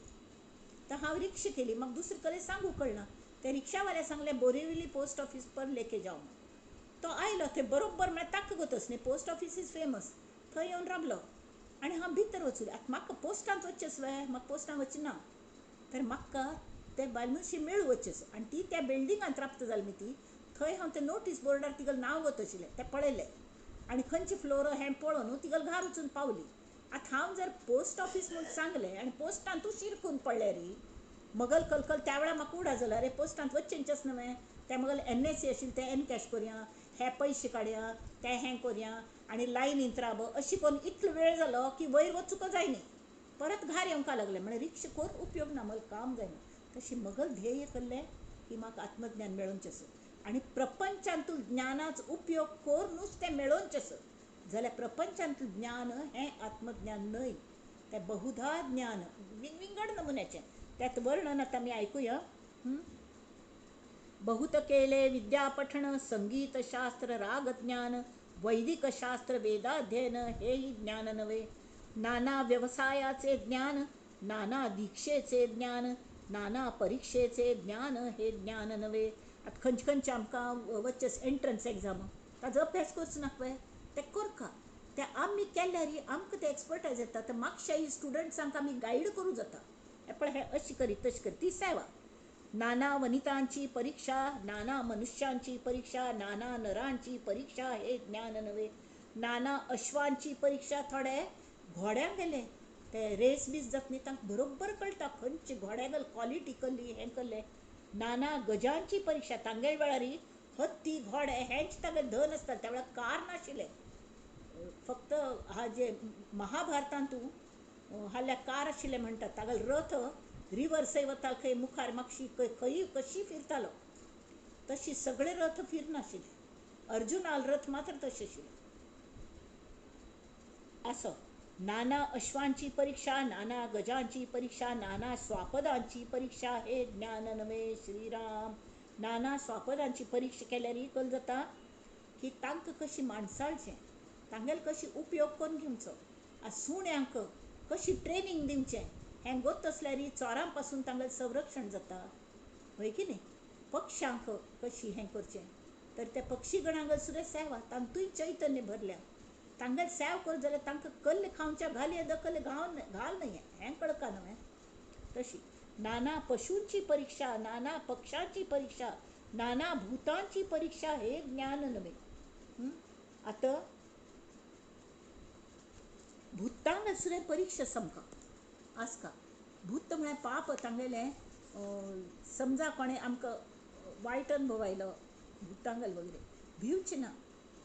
तर हांव रिक्षा केली, म्हाका दुसरे कडेन सांगूंक कळना. ते रिक्षावाल्या सांगलें बोरिवली पोस्ट ऑफिस पर लेके जाओ. तो आयलो थंय बरोबर म्हळ्यार ताका गोतस न्ही, पोस्ट ऑफिस is famous. थंय येवन रावलो आनी हांव भितर वचूं. आतां म्हाका पोस्टांत वचचें आसलें, म्हाका पोस्टांत वचचें ना, तर म्हाका ते बायल मनशी मेळूं वचचें आसा. आनी ती त्या बिल्डिंगांत राबता जाली न्ही ती, थंय हांव ते नोटीस बोर्डार तिगेलें नांव गोत आशिल्लें तें पळयलें आनी खंयचे फ्लोर हें पळोवन तिगेले घार वचून पावली. आतां हांव जर पोस्ट ऑफिस म्हूण सांगलें आनी पोस्टांतूच शिरकून पडल्यार मगल कलकल त्या वेळार म्हाका उडा जालो, अरे पोस्टांत वचचेंच न्हय, तें मगल एनएससी आशिल्लें तें एनकॅश करुया, हे पयशे काडया, तें हें करुया आनी लायनींत राब अशी करून इतलो वेळ जालो की वयर वचूंक जाय न्ही, परत घार येवंक लागलें. म्हळ्यार रिक्षा करून उपयोग ना, म्हाका काम जायना. तशी मगल ध्येय केल्लें की म्हाका आत्मज्ञान मेळोवचें आसा आनी प्रपंचांतू ज्ञानाचो उपयोग करुनूच तें मेळोवचें आसा. जाल्यार प्रपंचांतलें ज्ञान हें आत्मज्ञान न्हय, तें बहुधा ज्ञान विंगविंगड नमुन्याचें. त्यात वर्णन आतां आमी आयकुया. बहुत केले विद्यापठण, संगीतशास्त्र रागज्ञान, वैदिकशास्त्र वेदाध्ययन हेही ज्ञान नव्हे. नाना व्यवसायाचे ज्ञान, नाना दीक्षेचे ज्ञान, नाना परीक्षेचे ज्ञान हे ज्ञान नव्हे. आतां खंयचे खंयचे आमकां वचचे एंट्रन्स एग्जाम ताजो अभ्यास करचो नाका पळय, तें करका. ते आमी केल्यार आमकां ते एक्सपर्टायज येता. तर मातशे स्टुडंट्सांक आमी गायड करूं जाता, हें पळय हें अशें करी तशें करी, ती सेवा. नाना वनितांची परीक्षा, नाना मनुष्यांची परीक्षा, नाना नरांची परीक्षा हे ज्ञान नव्हे. नाना अश्वांची परीक्षा, थोडे घोड्यांक गेले ते रेस बीस जात न्ही, तांकां बरोबर कळटा खंयचे घोड्याक क्वॉलिटी कसली हें कसलें. नाना गजांची परीक्षा, तांगेले वेळार हत्ती घोडे हेंच तांगेलें धन आसता, त्या वेळार कार नाशिल्लें. फक्त हा जे महाभारतांतू हाल्या कार आशिल्लें म्हणटात, तागेलो रथ रिवर्सय वतालो खंय मुखार मातशी खंय कशी फिरतालो, तशी सगळे रथ फिरनाशिल्ले. अर्जुनाल रथ मात्र तशें आशिल्लें. असो नाना अश्वांची परीक्षा, नाना गजांची परीक्षा, नाना स्वापदांची परीक्षा हे ज्ञान नव्हे. श्रीराम. नाना स्वापदांची परीक्षा केल्यार कल जाता की तांकां कशी माणसाळचें, तांगेलो कशी उपयोग करून घेवचो, आ सुण्यांक कशी ट्रेनींग दिवचें हें गोत आसल्यार चोरां पासून तांगेलें संरक्षण जाता, हय की न्ही. पक्ष्यांक कशी हें करचें, तर त्या पक्षीगणांक सुद्दां सेवा, तांतूय चैतन्य भरल्या. तांगेले सेव कर जाल्यार तांकां कल्ले खावच्या घालये दकल्ले घाल घाल न्हय, हें कळका न्हय. तशी नाना पशूंची परीक्षा, नाना पक्षांची परीक्षा, नाना भूतांची परीक्षा हे ज्ञान नव्हे. आतां भूतांक सुद्दां परीक्षा समका आसका. भूत म्हळ्यार पाप तांगेलें, समजा कोणें आमकां वायट अनुभव आयलो भूतांगल वगैरे, भिवचें ना,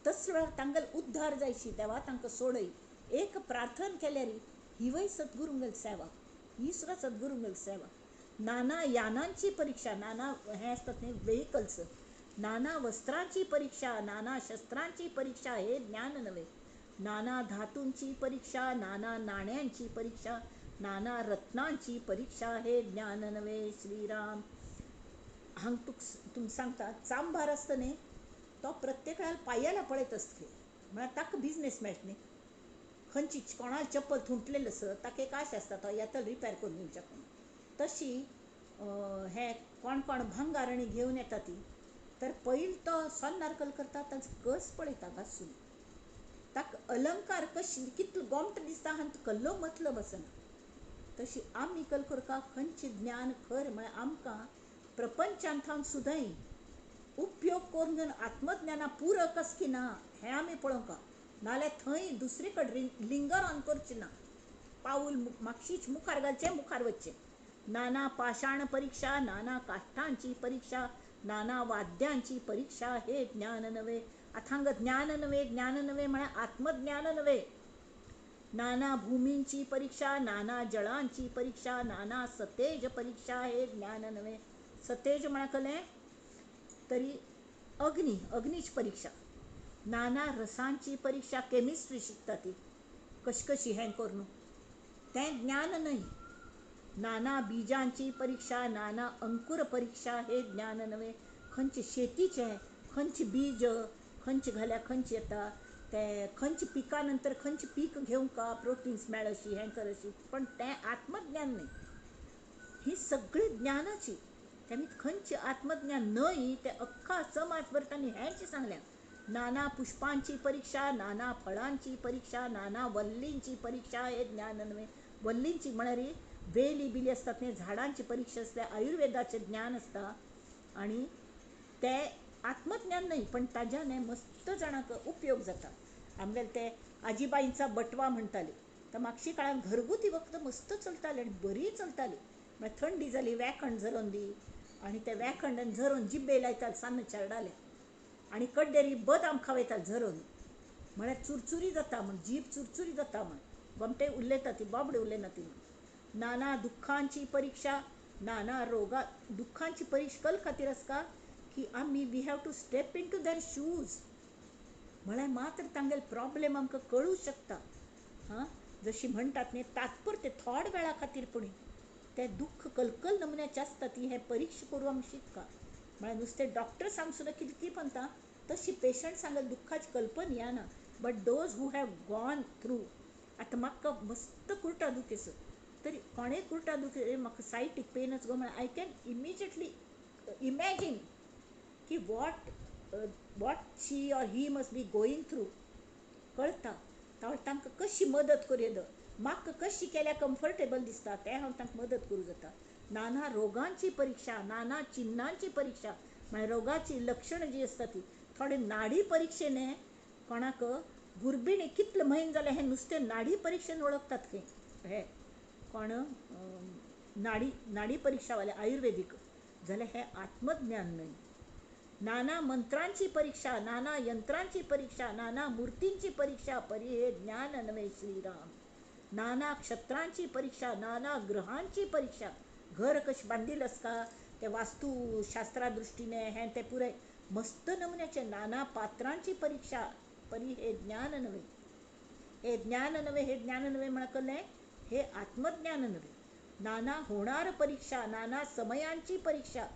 तस वेळार तांगेलो उद्धार जायशी देवा तांकां सोडय एक प्रार्थना केल्यार हिवय सद्गुरूंगेली सेवा, ही सुद्दां सद्गुरूंगेली सेवा. नाना यानांची परीक्षा, नाना हें आसतात न्ही वेहिकल्स, नाना वस्त्रांची परीक्षा, नाना शस्त्रांची परीक्षा हे ज्ञान नव्हे. नाना धातूंची परीक्षा, नाना नाण्यांची परीक्षा, नाना रत्नांची परीक्षा हे ज्ञान नव्हे. श्रीराम. हांग तुका तुमकां सांगता, चांभार आसता न्ही तो प्रत्येक वेळार पांयाला पळयत आसता, म्हळ्यार ताका बिजनेस मेळटा न्ही. खंयची कोणाक चप्पल थुंटलेलें आसत ताका एक आशा आसता तो येतलो रिपेर करून दिवच्याक म्हणून. तशी हे कोण कोण भांगार आनी घेवन येता ती तर पयलीं तो सोन्नार कल करता, ताचो कस पळयता घासून, ताका अलंकार कशी कितलो गोमटो दिसता हांकां कसलो मतलब आसना. तशी आमी कल करता खंयचें ज्ञान खरें म्हळ्यार आमकां प्रपंचांत थावन सुद्दां उपयोग करून घेवन आत्मज्ञाना पुरक आसा की ना हें आमी पळोवंक, नाल्यार थंय दुसरे कडेन लिंगर ऑन करचें ना, पावल मातशीच मुखार घालचें, मुखार वचचें. नाना पाशाण परिक्षा, नाना काश्टांची परिक्षा, नाना वाद्यांची परिक्षा हे ज्ञान नव्हे. आतां हांगा ज्ञान नव्हे, ज्ञान नव्हे म्हळ्यार आत्मज्ञान नव्हे. नाना भूमींची परिक्षा, नाना जळांची परिक्षा, नाना सतेज परिक्षा हे ज्ञान नव्हे. सतेज म्हळ्यार कसलें तरी अग्नी, अग्नीची परिक्षा. नाना रसांची परिक्षा, केमिस्ट्री शिकता ती कशी कशी हें करून, तें ज्ञान न्हय. नाना बिजांची परिक्षा, नाना अंकुर परिक्षा हे ज्ञान नव्हे. खंयचे शेतीचें खंयचे बीज खंयचे घाल्यार खंयचे येता ते, खंयचे पिका नंतर खंयचे पीक घेवंक प्रोटिन्स मेळशी हें करशी, पण तें आत्मज्ञान न्हय. ही सगळी ज्ञानाची तेमी खंयचें आत्मज्ञान न्हय तें अख्खा समाज भर तांणी हेंच सांगलें. नाना पुष्पांची परिक्षा, नाना फळांची परिक्षा, नाना वल्लींची परिक्षा हे ज्ञान नव्हे. वल्लींची म्हळ्यार वेली बिली आसतात न्ही, झाडांची परिक्षा आसता, आयुर्वेदाचें ज्ञान आसता आनी तें आत्मज्ञान न्हय, पण ताज्यान मस्त जाणांक उपयोग जाता. आमगेले ते आजीबाईंचा बटवा म्हणटाले, तर मागशी काळान घरगुती वखदां मस्त चलतालीं आनी बरी चलताली. म्हळ्यार थंडी जाली व्याखण झरोवन दी, आनी ते व्याखंडान झरोवन जिब्बे लायताले सान्न चेरडाले, आनी कड्डेरी बदाम खावयताले झरोवन, म्हळ्यार चुरचुरी जाता म्हण, जीब चुरचुरी जाता म्हण, गोमटे उलयता ती, बाबडे उलयना ती म्हण. नाना दुख्खांची परिक्षा, नाना रोगा, दुख्खांची परिक्षा कल खातीर आसता की आमी we have to step into their shoes, म्हळ्यार मात्र तांगेले प्रॉब्लेम आमकां कळूं शकता. हां, जशी म्हणटात न्ही तात्पुरते थोड वेळा खातीर पूण ते दुख्ख कलकल नमुन्याचे आसता ती हें परिक्षा करूं आमी शिकता. म्हळ्यार नुस्तें डॉक्टर सांग सुद्दां कितें कितें म्हणटा तशी पेशंट सांगत दुख्खाची कल्पना येना, but those who have gone through. आतां म्हाका मस्त कुर्टा दुखेस तरी कोणेय कुर्टा दुखे म्हाका सायटीक पेनच गो म्हळ्यार I can immediately imagine की what what she or he must be going through कळटा. तांकां कशी मदत करूं येता, म्हाका कशी केल्यार कम्फर्टेबल दिसता तें हांव तांकां मदत करूं जाता. नाना रोगांची परिक्षा, नाना चिन्नांची परिक्षा, म्हळ्यार रोगाची लक्षणां जीं आसता ती थोडे नाडी परिक्षेन कोणाक गुर्बिणी कितले म्हयने जाले हें नुस्तें नाडी परिक्षेन वळखतात खंय. हे कोण नाडी नाडी परिक्षावाले आयुर्वेदीक, जाल्यार हें आत्मज्ञान न्हय. नाना मंत्रांची परिक्षा, नाना यंत्रांची परिक्षा, नाना मूर्तींची परिक्षा परी हे ज्ञान नव्हे श्रीराम. नाना क्षत्रांची परिक्षा, नाना ग्रहांची परिक्षा, घर कशें बांदिल्लें आसता ते वास्तुशास्त्रा दृश्टीने हें तें पुराय मस्त नमुन्याचे नाना पात्रांची परिक्षा परी हे ज्ञान नव्हे. हे ज्ञान नव्हे, हे ज्ञान नव्हे म्हळ्यार कसलें हे आत्मज्ञान नव्हे. नाना होणार परिक्षा, नाना समयांची परिक्षा,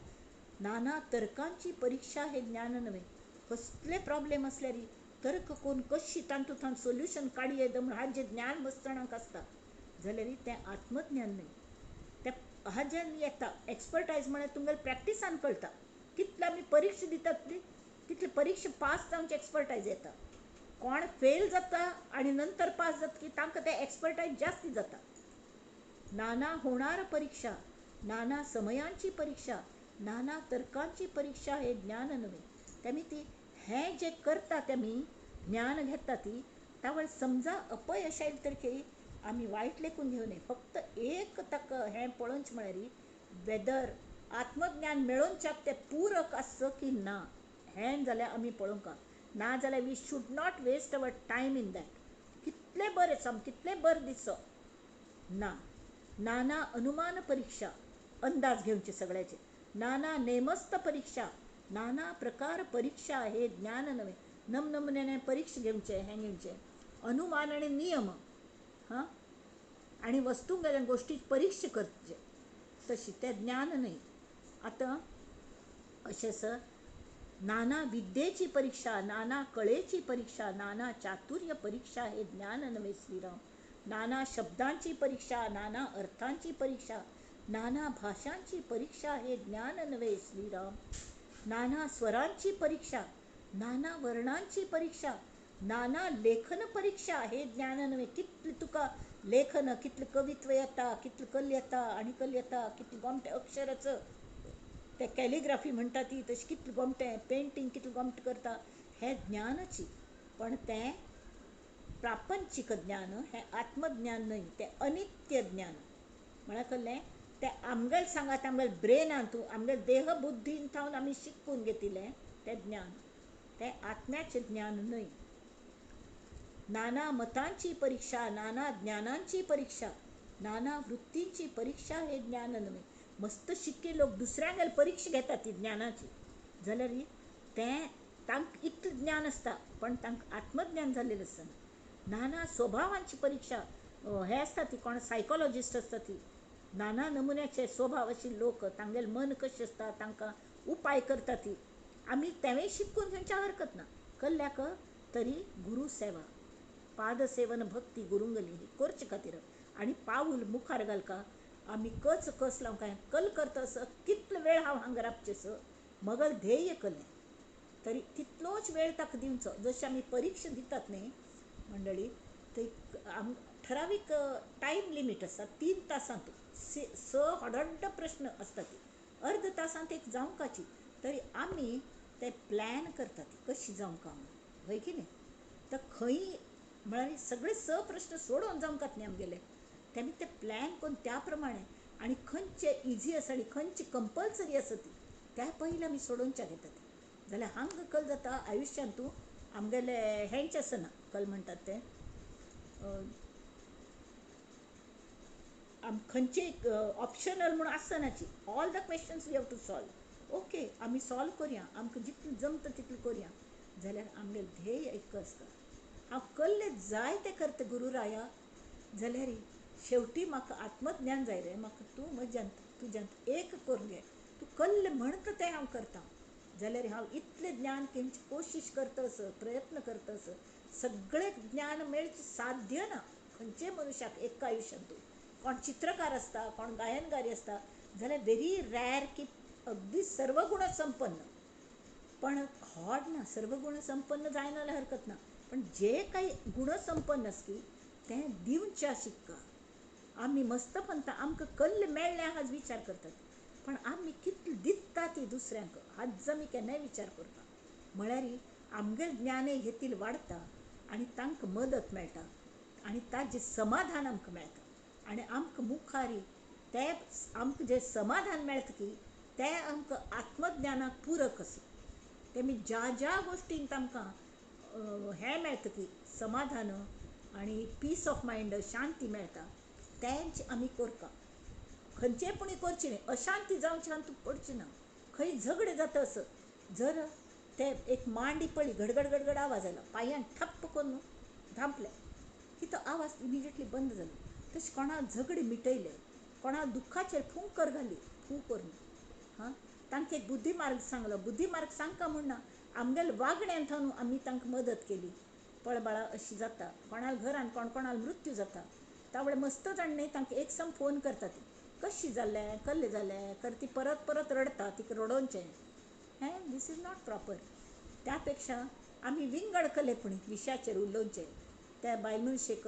नाना तर्कांची परिक्षा हे ज्ञान नव्हे. कसले प्रॉब्लेम आसल्यार तर्क करून कशी तातूंत सोल्युशन काडूं येता म्हूण हाजें ज्ञान मस्त जाणांक आसता जाल्यार तें आत्मज्ञान न्हय. तें हाजेन येता एक्सपर्टायज म्हळ्यार तुमगेले प्रॅक्टिसान कळटा. कितले आमी परिक्षा दितात ती तितले परिक्षा पास जावचे एक्सपर्टायज येता. कोण फेल जाता आनी नंतर पास जाता की तांकां ते एक्सपर्टायज जास्ती जाता. नाना होणार परिक्षा, नाना समयांची परिक्षा, नाना तर्कांची परिक्षा हे ज्ञान नव्हे. तेमी ती हें जें करता तेमी ज्ञान घेता ती तावळ समजा अपयश आयलें तर की आमी वायट लेखून घेवं नये. फक्त एक ताका हें पळोवचें म्हळ्यार वेदर आत्मज्ञान मेळोवच्याक तें पूरक आसचो की ना हें जाल्यार आमी पळोवंक ना जाल्यार we should not waste our time in that. कितलें बरें सामकें कितलें बरें दिसो ना. नाना अनुमान परिक्षा, अंदाज घेवचे सगळ्याचे, नाना नेमस्त परिक्षा, नाना प्रकार परिक्षा हे ज्ञान नव्हे. नमनमुन्याने परीक्षा घेवचे हें घेवचें अनुमान आनी नियम हां आनी वस्तूंक गोश्टी परीक्षा करचे तशी तें ज्ञान न्हय. आतां अशें सर नाना विद्येची परीक्षा, नाना कळेची परीक्षा, नाना चातुर्य परीक्षा हे ज्ञान नव्हे श्रीराम. नाना शब्दांची परीक्षा, नाना अर्थांची परीक्षा, नाना भाषांची परीक्षा हे ज्ञान नव्हे श्रीराम. नाना स्वरांची परीक्षा, नाना वर्णांची परीक्षा, नाना लेखन परीक्षा हे ज्ञान नव्हे. कितलें तुका लेखन, कितलें कवित्व येता, कितलें कल येता आनी कल येता, कितलें गोमटें अक्षराचं ते कॅलिग्राफी म्हणटा ती तशें कितलें गोमटें पेंटींग कितलें गोमटें करता, हें ज्ञानची. पण तें प्रापंचीक ज्ञान, हें आत्मज्ञान न्हय, तें अनित्य ज्ञान. म्हळ्यार कसलें तें आमगेलें सांगात, आमगेलें ब्रेनान तूं आमगेले देह बुध्दीन थावन आमी शिकून घेतिल्लें तें ज्ञान, तें आत्म्याचें ज्ञान न्हय. नाना मतांची परीक्षा, नाना ज्ञानांची परीक्षा, नाना वृत्तींची परीक्षा हे ज्ञान न्हय. मस्त शिक्के लोक दुसऱ्यांगेर परीक्षा घेतात ती ज्ञानाची, जाल्यार तें तांकां इतलें ज्ञान आसता पण तांकां आत्मज्ञान जाल्लें आसना. नाना स्वभावांची परीक्षा हे आसता ती, कोण सायकोलॉजिस्ट आसता ती, नाना नमुन्याचे स्वभाव आशिल्ले लोक, तांगेलें मन कशें आसता, तांकां उपाय करता ती. आमी तेंवूय शिकून घेवच्या हरकत ना. कल्ल्याक तरी गुरू सेवा, पादसेवन भक्ती गुरुंगली ही करचे खातीर आनी पावूल मुखार घालका. आमी कच कस लावंक काय कल करता असो कितलो वेळ हांव हांगा राबचें सर मगल ध्येय कलें तरी तितलोच वेळ ताका दिवचो. जशें आमी परिक्षा दितात न्ही मंडळी, थंय आम ठरावीक टायम लिमीट आसता. 3 तासांत 6 हडड्ड प्रश्न आसता, ती अर्द तासांत एक जावंकाची. तरी आमी ते प्लॅन करतात कशी जावंका म्हूण, हय की न्ही? तर खंय म्हळ्यार सगळे 6 प्रश्न सोडोवन जावंकात न्ही आमगेले, तेमी ते प्लॅन करून त्या प्रमाणे आनी खंयचे इजी आसा आनी खंयची कंपल्सरी आसा ती त्या पयलीं आमी सोडोवच्या घेतात. जाल्यार हांगा कल जाता आयुश्यांत तूं आमगेले हेंच आसना, कल म्हणटात तें आम खंयचे ऑप्शनल म्हूण आसनाची. All the questions we have to solve. Okay, आमी सॉल्व करया, आमकां जितलें जमता तितलें करया, जाल्यार आमगेलें ध्येय एक आसता. हांव कल्ले जाय तें करता गुरुराया, जाल्यार शेवटी म्हाका आत्मज्ञान जाय रे, म्हाका तूं म्हज्यांत तुज्यांत एक करून घे, तूं कल्ले म्हणटा तें हांव करता. जाल्यार हांव इतलें ज्ञान घेवची कोशिश करता सर, प्रयत्न करता सर, सगळें ज्ञान मेळचें साध्य ना खंयचेय मनुष्याक एका आयुश्यांत. कोण चित्रकार आसता, कोण गायनगारी आसता, जाल्यार व्हेरी रॅर की अगदी सर्वगुण संपन्न. पण होड ना, सर्वगुण संपन्न जायना जाल्यार हरकत ना, पण जे काही गुणसंपन्न आसती तें दिवच्या शिक्का. आमी मस्तपंत आमकां कल्ल मेळ्ळें हाज विचार करतात, पण आमी कितलें दिता ती दुसऱ्यांक हाज आमी केन्नाय विचार करता. म्हळ्यार आमगेलें ज्ञानय घेतील वाडटा आनी तांकां मदत मेळटा आनी ताजें समाधान आमकां मेळटा. आनी आमकां मुखार तें आमकां जें समाधान मेळटा की तें आमकां आत्मज्ञानाक पुरक आसा. तेमी ज्या ज्या गोश्टीन तांकां हें मेळटा की समाधान आनी पीस ऑफ मायंड, शांती मेळटा, तेंच आमी करता. खंयचेय पूण करचें न्ही, अशांती जावचें आनी पडचें ना. खंय झगडें जाता असो जर ते एक मांडी पडली, गडगड गडगड आवाज आयलो, पांयान ठप्प करून धांपलें की तो आवाज इमिजिएटली बंद जालो. तशें कोणाक झगडें मिटयलें, कोणाक दुख्खाचेर फुंकर घाली, फू करून, हां, तांकां एक बुद्धिमार्ग सांगलो. बुद्धिमार्ग सांगका म्हूण ना, आमगेले वागण्यान थावन आमी तांकां मदत केली. पळ बाळा अशी जाता, कोणाल घरान कोण कोणाल मृत्यू जाता, तावळे मस्त जाण न्ही तांकां एक सम फोन करता ती कशी जालें कल्लें जालें कर, ती परत परत रडटा, तिका रडोवचें हें this is not proper. त्या पेक्षा आमी विंगड कले पूण विशयाचेर उलोवचें, त्या बायल मनशेक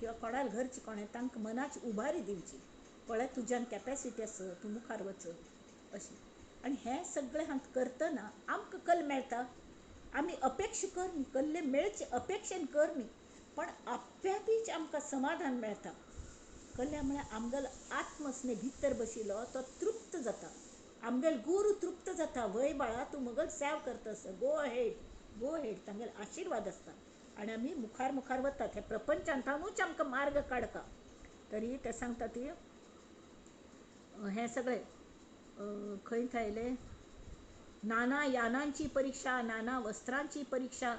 किंवा कोणाल घरचें कोणें तांकां मनाची उबारी दिवची, पळय तुज्यान कॅपेसिटी आसा, तूं मुखार वच अशें. आनी हें सगळें हांगा करतना आमकां कल मेळटा. आमी अपेक्षा कर न्ही, कल्ले मेळचे अपेक्षेन कर न्ही, पण आप्यापीच आमकां समाधान मेळटा. कल्ल्या म्हळ्यार आमगेलो आत्मस्ने भितर बशिल्लो तो तृप्त जाता, आमगेलो गुरू तृप्त जाता. वय बाळा तूं मगल सेव करता आसता, गो अहेड गो अहेड, तांगेलो आशिर्वाद आसता आनी आमी मुखार मुखार वतात. हे प्रपंचांतूच आमकां मार्ग काडका. तरी ते सांगता ती हें सगळें खंय थायलें, नाना यानांची परीक्षा, नाना वस्त्रांची परीक्षा,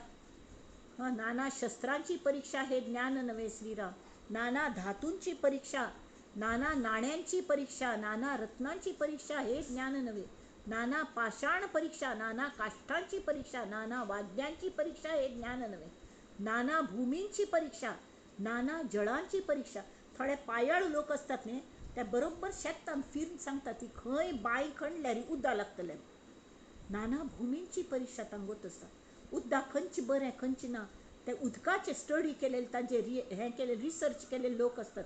नाना शस्त्रांची परीक्षा हे ज्ञान नव्हे श्रीराम. नाना धातूंची परीक्षा, नाना नाण्यांची परीक्षा, नाना रत्नांची परीक्षा हे ज्ञान नव्हे. नाना पाषाण परीक्षा, नाना काष्ठांची परीक्षा, नाना वाद्यांची परीक्षा हे ज्ञान नव्हे. नाना भूमींची परीक्षा, नाना जळांची परीक्षा. थोडे पायाळू लोक असतात न्ही, ते बरोबर शेतान फिरून सांगतात ती खंय बांय खणल्यार उदक लागतलें. नाना भूमींची परीक्षा तांगोत आसता. उदक खंयचें बरें खंयचें ना ते उदकाचें स्टडी केलेले, तांचे हें केले रिसर्च केलेले लोक आसतात,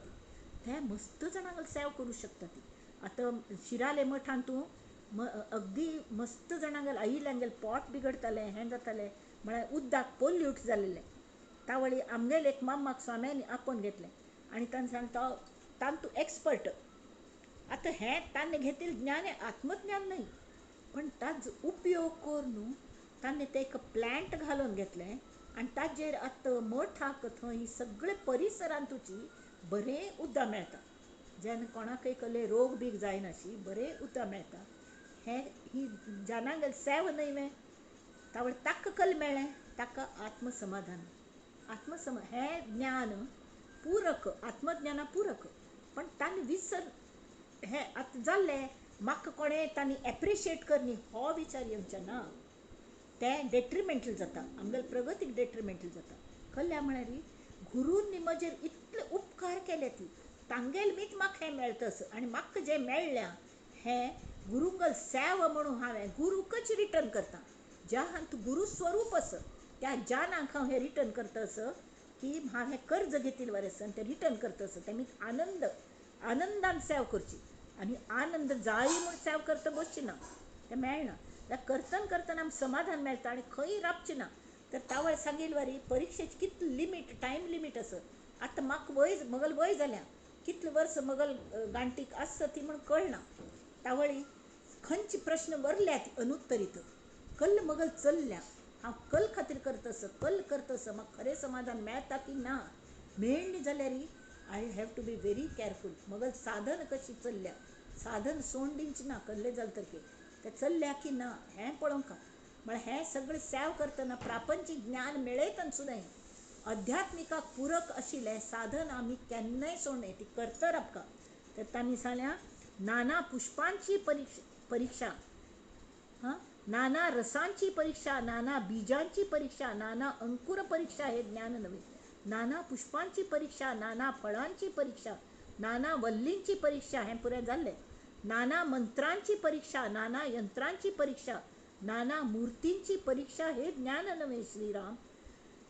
ते मस्त जाणांक सेव करूं शकता ती. आतां शिराले मठान तूं अगदी मस्त जाणांक आयिल्ल्यांगेलें पोट बिगडतालें, हें जातालें, म्हळ्यार उदक पोल्यूट जालेलें. तावळी आमगेले एक मामाक स्वाम्यांनी आपोवन घेतलें आनी ताणें सांगलें तांतू एक्सपर्ट. आतां हें ताणें घेतिल्लें ज्ञान हें आत्मज्ञान न्हय, पण ताजो उपयोग करून ताणें तें एक प्लांट घालून घेतलें आनी ताजेर आतां मठाक थंय सगळे परिसरांत तुजी बरें उदक मेळटा, जेन्ना कोणाकय कसले रोग बीग जायनाशी बरें उदक मेळटा. हें ही जानांगेल सेव न्हय वें, तावळ ताका कल मेळ्ळें, ताका आत्मसमाधान. हें ज्ञान पूरक, आत्मज्ञाना पूरक, पण ताणें विसर हें आतां जाल्लें म्हाका कोणें तांणी एप्रिशिएट करनी हो विचार येवचे ना, तें डेट्रिमेंटल जाता, आमगेले प्रगतीक डेट्रिमेंटल जाता. कल्या म्हळ्यार गुरून म्हजेर इतले उपकार केले ती तांगेल मीत म्हाका हें मेळटा आनी म्हाका जें मेळ्ळ्या हें गुरुंगल सेव म्हणून हांवें गुरूकच रिटर्न करता. ज्या हांत गुरू स्वरूप आसा त्या ज्ञानाक हांव हें रिटर्न करता आसा की हांवें कर्ज घेतिल्लें बरें आसा आनी तें रिटर्न करता आसा. तें मीत आनंद आनंदान सेव करची आनी आनंद जाय म्हूण सेव करता बसची ना, तें मेळना. जाल्यार करतना करतना आमकां समाधान मेळटा आनी खंय राबचें ना. तर तावळ सांगील वारी परिक्षेची कितली लिमीट, टायम लिमीट आसा. आतां म्हाका वय मगल वय जाल्या, कितले वर्स मगल गांठीक आसता ती म्हूण कळना. तावळी खंयचे प्रश्न वरल्यात अनुत्तरीत, कल्ल मगल चल्ल्या, हांव कल खातीर करता, कल करता, म्हाका खरें समाधान मेळटा की ना. मेळ्ळें जाल्यार I have to be very careful. मगल साधन कशी चल्ल्या, साधन सोड दिवचें ना, कल्लें जालें तर तें चल्ल्या की ना हें पळोवंक. म्हळ्यार हें सगळें सेव करतना प्रापंचीक ज्ञान मेळयतना सुद्दां अध्यात्मिकाक पूरक आशिल्लें साधन आमी केन्नाय सोडनाय, ती करतर आमकां. तर तांणी सांगल्या नाना पुष्पांची परीक्षा, हां, नाना रसांची परीक्षा, नाना बीजांची परीक्षा, नाना अंकुर परीक्षा हे ज्ञान नव्हे. नाना पुष्पांची परीक्षा, नाना फळांची परीक्षा, नाना वल्लींची परीक्षा हें पुरें जाल्लें. नाना मंत्रांची परीक्षा, नाना यंत्रांची परीक्षा, नाना मूर्तींची परीक्षा हे ज्ञान नव्हे श्रीराम.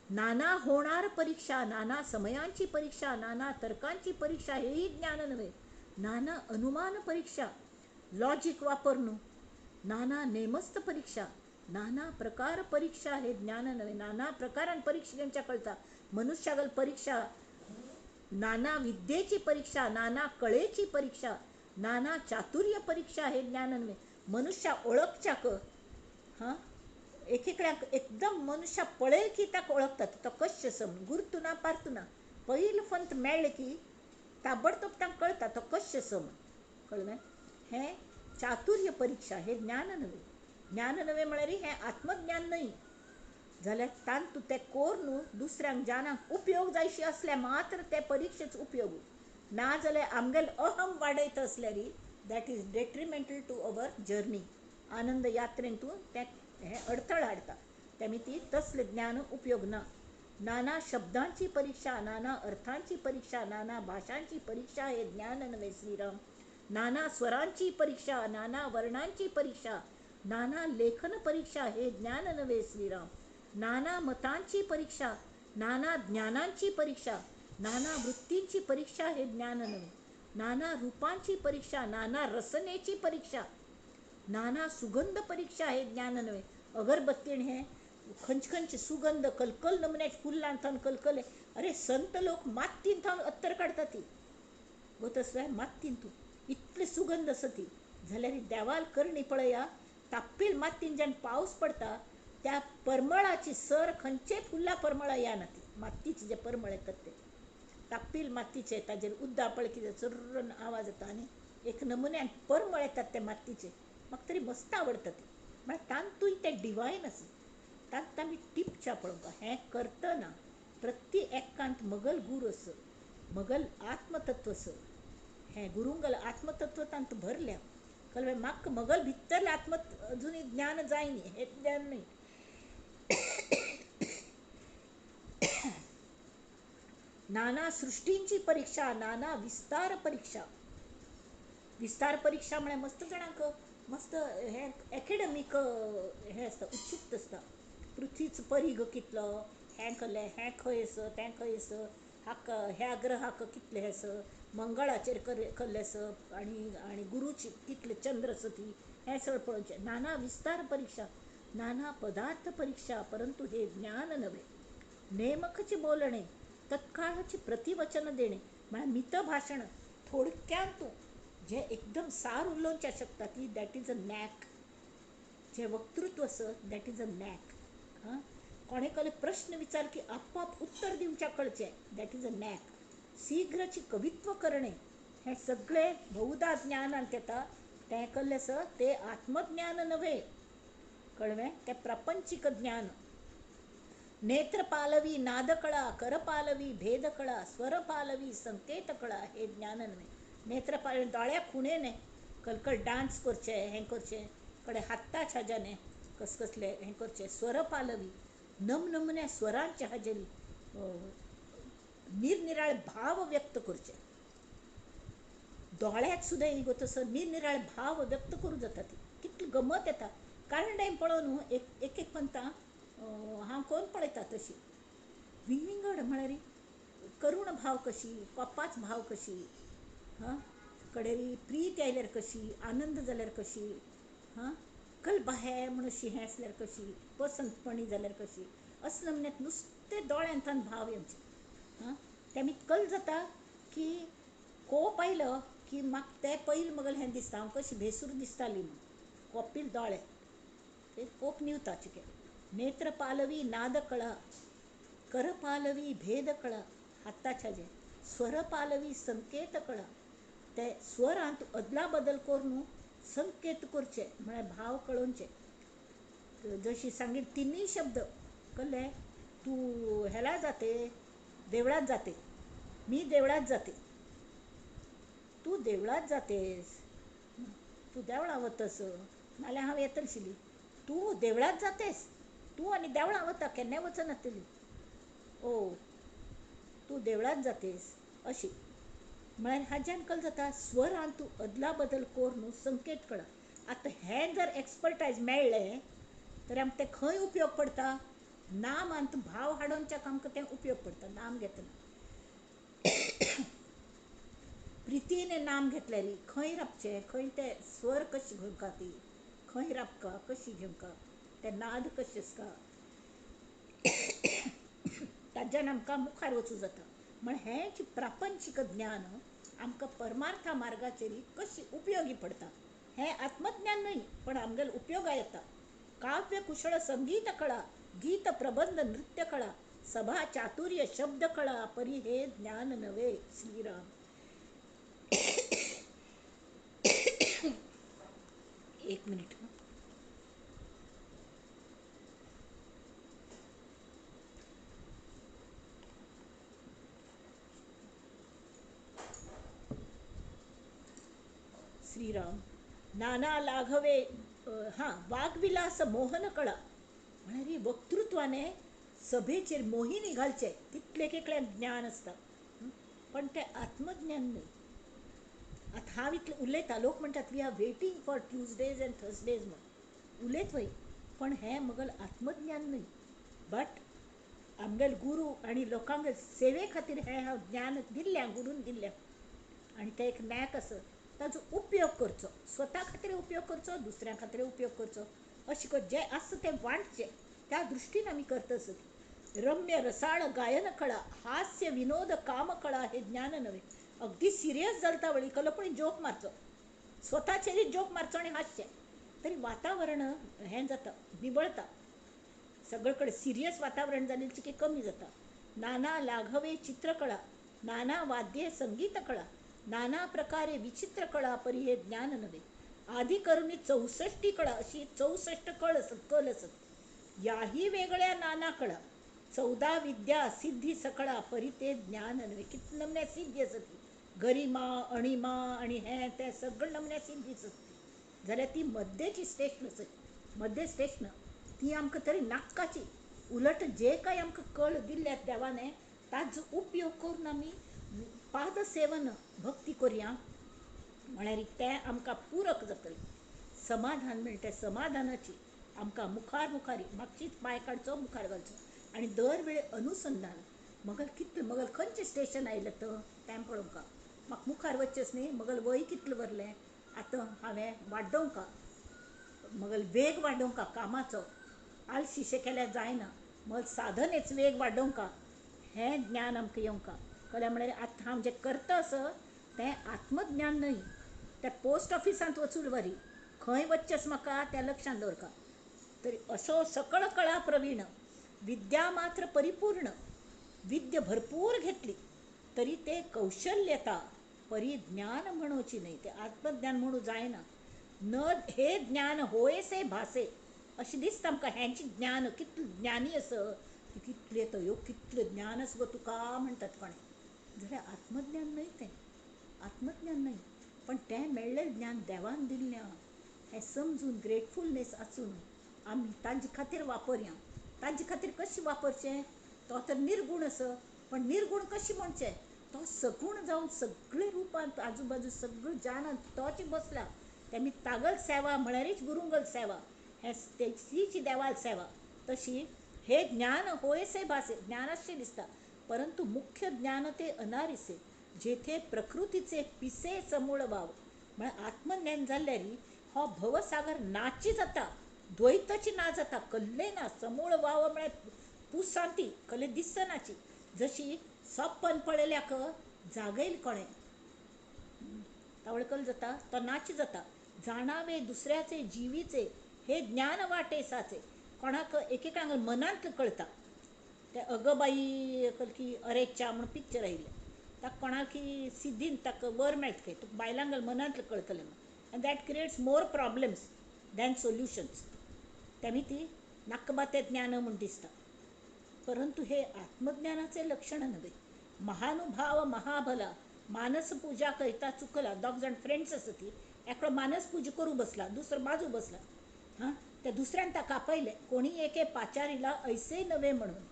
नाना होणार परीक्षा, नाना समयांची परीक्षा, नाना तर्कांची परीक्षा हेही ज्ञान नव्हे. नाना अनुमान परीक्षा, लॉजिक वापरणं, नाना नेमस्त परीक्षा, नाना प्रकार परीक्षा हे ज्ञान नव्हे. नाना प्रकारान परीक्षा घेवच्या कळता मनुष्यागल परीक्षा, नाना विद्येची परीक्षा, नाना कळेची परीक्षा, नाना चातुर्य परीक्षा हे ज्ञान नव्हे. मनुष्या ओळखच्याक, हां, एक एकल्याक एकदम मनुष्या पळयल की ताका ओळखतात तो कश्य सम गुरतू ना पारतू ना, पयल फंत मेळ्ळें की ताबडतोब तांकां कळटा तो कश्य सम, कळ्ळें. हें चातुर्य परीक्षा हे ज्ञान नव्हे. ज्ञान नव्हे म्हळ्यार हें आत्मज्ञान न्हय, जाल्यार तांतू तें कोर न्हू दुसऱ्यांक ज्ञानाक उपयोग जायशी आसल्यार मात्र ते परिक्षेचो उपयोग ना, जाल्यार आमगेल अहम वाडयत आसल्यार that is detrimental to our journey. आनंद यात्रेंतून तें हें अडथळ हाडटा, तेमी ती तसलें ज्ञान उपयोग ना. नाना शब्दांची परीक्षा, नाना अर्थांची परीक्षा, नाना भाशांची परीक्षा हे ज्ञान नव्हे श्रीराम. नाना स्वरांची परीक्षा, नाना वर्णांची परीक्षा, नाना लेखन परीक्षा हे ज्ञान नव्हे श्रीराम. नाना मतांची परीक्षा, नाना ज्ञानांची परीक्षा, नाना वृत्तींची परीक्षा हे ज्ञान नव्हे. नाना रूपांची परीक्षा, नाना रसनेची परीक्षा, नाना सुगंध परीक्षा हे ज्ञान नव्हे. अगरबत्तीन हे खंयचे खंयचे सुगंध कलकल नमुन्याचे फुल्लां थावन कलकले, अरे संत लोक मात्तीन थावन अत्तर काडटा ती गोतसल्यार मात्तीन तूं इतले सुगंध आसा ती. जाल्यार देवाल करणी पळया, ताप्पील मात्तीन जेन्ना पावस पडटा त्या परमळाची सर खंयचे फुलां परमळा या ना, ती मात्तीचे जे परमळ येतात ते ताप्पील मात्तीचे, ताजेर उद्दा पळय चुर्रन आवाज येता आनी एक नमुन्यान परमळ येतात ते मात्तीचे, म्हाका तरी मस्त आवडटा ती. म्हळ्यार तांतूय तें डिवायन आसा, तांत आमी टिपच्या पळोवंक. हें करतना प्रति एकांत मगल गुरू आसा, मगल आत्मतत्व आसा, हें गुरुंगल आत्मतत्व तांत भरल्या. कळ्ळें? म्हाका मगल भितर आत्म अजूनय ज्ञान जाय न्ही, हें ज्ञान न्हय. नाना सृष्टींची परीक्षा, नाना विस्तार परीक्षा. विस्तार परीक्षा म्हळ्यार मस्त जाणांक मस्त हें एकेडमीक हें आसता, उत्सुकता आसता. पृथ्वीचो परीघ कितलो, हें कसलें, हें खंय आसा, तें खंय आसा, हाका ह्या ग्रहाक कितलें हें आसा, मंगळाचेर कसलें आसा आनी आनी गुरूची कितले चंद्र आसा ती, हें सगळें पळोवचें. नाना विस्तार परीक्षा, नाना पदार्थ परीक्षा, परंतु हे ज्ञान नव्हे. नेमकचे बोलणे, तत्काळाचे प्रतिवचन देणे म्हळ्यार मित भाशण, थोडक्यांत जे एकदम सार उलोवचें शकता ती, that is a knack. जें वक्तृत्व आसा that is a knack. हां, कोणे कसले प्रश्न विचार की आपोआप उत्तर दिवच्या कळचें, that is a knack. शीघ्रची कवित्व करणे हें सगळें बहुधा ज्ञानांत येता. तें कसलें आसा तें आत्मज्ञान नव्हे, कळ्ळें? तें प्रापंचीक ज्ञान. नेत्रपालवी नादकळा, करपालवी भेदकळा, स्वरपालवी संकेतकळा हे ज्ञान न्हय. नेत्रपालवी दोळ्या खुणेने कलकल डान्स करचे, हें करचें, कडे हात्ता छाज्याने कसकसले हें करचें. स्वरपालवी नमनमन्या स्वरांच्या हाजेरी निरनिराळे भाव व्यक्त करचे. दोळ्याक सुद्दां इगो तसो निरनिराळे भाव व्यक्त करूं जाता. ती कितली गमत येता. कारण पळोवन न्हू एक एक एक पंतां हांव कोण पळयता तशी विंगविंगड म्हळ्यार करुण भाव कशी, कोपाच भाव कशी, हां, कडेरी प्रीत आयल्यार कशी, आनंद जाल्यार कशी, हां, कल्बा हे म्हणून अशी हें आसल्यार कशी, पसंतपणी जाल्यार कशी, असं नमन्यात नुस्तें दोळ्यांतल्यान भाव येवचे. हां, तेमी कल जाता की कोप आयलो की म्हाका तें पयलीं मगल हें दिसता, हांव कशी भेसूर दिसताली म्हूण कोपील दोळे ते कोप निवता चिके. नेत्रपालवी नादकळा, करपालवी भेदकळा, हाताच्या जे स्वरपालवी संकेतकळा, ते स्वरांत अदला बदल करून संकेत करचे म्हळ्यार भाव कळोवचे. जशी सांगील तिनूय शब्द कळ्ळे, तूं हेला जाते, देवळात जाते, मी देवळात जाते, तूं देवळात जातेस, तूं देवळां वतस नाल्यार हांव येतलें आशिल्ली, तूं देवळात जातेस, तूं आनी देवळां वता केन्नाय वचनातली, ओ तूं देवळात जातेस अशी म्हळ्यार हाज्यान कल जाता स्वरांत अदला बदल करून संकेत कळा. आतां हें जर एक्सपर्टायज मेळ्ळें तर आमकां तें खंय उपयोग पडटा? नामांत भाव हाडोवच्याक आमकां तें उपयोग पडटा. नाम घेतना प्रितीन नाम घेतल्यार खंय राबचें, खंय ते स्वर कशें घेवंका, ती खंय राबका कशी घेवंका, ते नाद कशें आसता, ताज्यान आमकां मुखार वचूं जाता. म्हण हें प्रापंचीक ज्ञान आमकां परमार्था मार्गाचेर कशी उपयोगी पडटा. हें आत्मज्ञान न्हय पण आमगेले उपयोगा येता. काव्य कुशळ संगीत कळा, गीत प्रबंध नृत्य कळा, सभा चातुर्य शब्द कळा, परी हे ज्ञान नव्हे. श्रीराम. एक मिनिट. श्रीराम. नाना लाघवे, हां, वाघविलास मोहन कळा म्हळ्यार वक्तृत्वाने सभेचेर मोहिनी घालचे तितलें एकल्याक ज्ञान आसता, पण तें आत्मज्ञान न्हय. आतां हांव इतलें उलयता, लोक म्हणटात we are waiting for Tuesdays and Thursdays म्हूण उलयत वय, पण हें मगल आत्मज्ञान न्हय. बट आमगेले गुरू आनी लोकांक सेवे खातीर हें हांव ज्ञान दिल्लें, गुरून दिल्लें, आनी तें एक नॅक आसा, ताजो उपयोग करचो, स्वता खातीर उपयोग करचो, दुसऱ्या खातीर उपयोग करचो, अशें करून जें आसा तें वांटचें, त्या दृश्टीन आमी करता आसत. रम्य रसाळ गायन कळा, हास्य विनोद काम कळा, हे ज्ञान नव्हे. अगदी सिरियस जाता वळी कलो पण जोक मारचो, स्वताचेरय जोक मारचो आनी हांसचें, तरी वातावरण हें जाता, निवळता. सगळे कडेन सिरियस वातावरण जालें की कमी जाता. नाना लाघवे चित्रकळा, नाना वाद्ये संगीत कळा, नाना प्रकारे विचित्र कळा, परी हे ज्ञान नव्हे. आदी करून 64 कळा, अशी 64 कळ असत, कल असत, याही वेगळ्या नाना कळा, 14 विद्या सिद्धी सकळा, परी ते ज्ञान नव्हे. कितले नमन्या सिद्धी आसत, गरिमा अणिमा आनी हें तें सगळें नमन्या सिद्धी आसत. जाल्यार ती मद्देची स्टेशन आसा, मद्दे स्टेशन ती आमकां तरी नाक्काची. उलट जे काय आमकां कळ दिल्ल्यात देवाने ताजो उपयोग करून आमी पादसेवन भक्ती करुया म्हळ्यार तें आमकां पुरक जातलें, समाधान मेळटा. समाधानाची आमकां मुखार मुखार मागचीच पांय काडचो मुखार घालचो आनी दर वेळ अनुसंधान मगल कितलें मगल खंयचें स्टेशन आयलें तर तें पळोवंका, म्हाका मुखार वचचेंच न्ही, मगल वय कितलें वरलें आतां हांवें वाडोवंका, मगल वेग वाडोवंका कामाचो, आलशिशें केल्यार जायना, मगल साधनेच वेग वाडोवंका, हें ज्ञान आमकां येवंका. कळ्ळें? म्हळ्यार आतां हांव जें करता आसा तें आत्मज्ञान न्हय, तें पोस्ट ऑफिसांत वचून वरी खंय वचचेंच म्हाका तें लक्षांत दवरका. तरी असो सकळ कळा प्रवीण विद्या मात्र परिपूर्ण, विद्या भरपूर घेतली तरी ते कौशल्यता परिज्ञान म्हणोची न्हय, ते आत्मज्ञान म्हणू जायना. न हे ज्ञान होयसे भासे अशें दिसता आमकां, हेंचें ज्ञान कितलें ज्ञानी आसा, कितलें तो ह्यो कितलें ज्ञान आसा गो तुका म्हणटात कोणें, जाल्यार आत्मज्ञान न्हय तें, आत्मज्ञान न्हय, पण तें मेळ्ळें ज्ञान देवान दिल्लें आहा हें समजून ग्रेटफुलनेस आसून आमी तांचे खातीर वापरया. तांचे खातीर कशें वापरचें? तो तर निर्गूण आसा, पण निर्गूण कशें म्हणचें? तो सगूण जावन सगळे रुपांत आजूबाजू सगळे जानांत तोच बसला. तेमी तागल सेवा म्हळ्यारच गुरुंगल सेवा, हें तेची देवाल सेवा. तशी हे ज्ञान होयसे भासे, ज्ञानाशें दिसता, परंतु मुख्य ज्ञान ते अनारिसे जेथे प्रकृतीचे पिसे समूळ वाव. म्हळ्यार आत्मज्ञान जाल्यार हो भवसागर नाची जाता, द्वैताची ना जाता, कल्ले ना, समूळ वाव म्हळ्यार पुसांती कल्ले दिसनाची. जशी सपन पळयल्याक जागयल कोणें तावळकल जाता, तो नाच जाता. जाणावे दुसऱ्याचे जिवीचे हे ज्ञान वाटे साचे. कोणाक एकेकांक मनांत कळता, ते अगबाई की अरेच्या म्हूण पिक्चर आयिल्लें, ताका कोणाक की सिद्धीन ताका वर मेळटा खंय, तुका बायलांक मनांतलें कळटलें म्हूण. And that creates more problems than solutions. तेमी ती नाकबातें ज्ञान म्हूण दिसता. परंतु हे आत्मज्ञानाचे लक्षण नव्हे. महानुभाव महाबला मानस पूजा करता चुकला. दोग जाण फ्रेंड्स आसा ती, एकलो मानस पूजा करूं बसला, दुसरो बाजू बसला. हां, त्या दुसऱ्यान ताका आपयलें, कोणी एके पाचारीला ऐसे नव्हे म्हणून,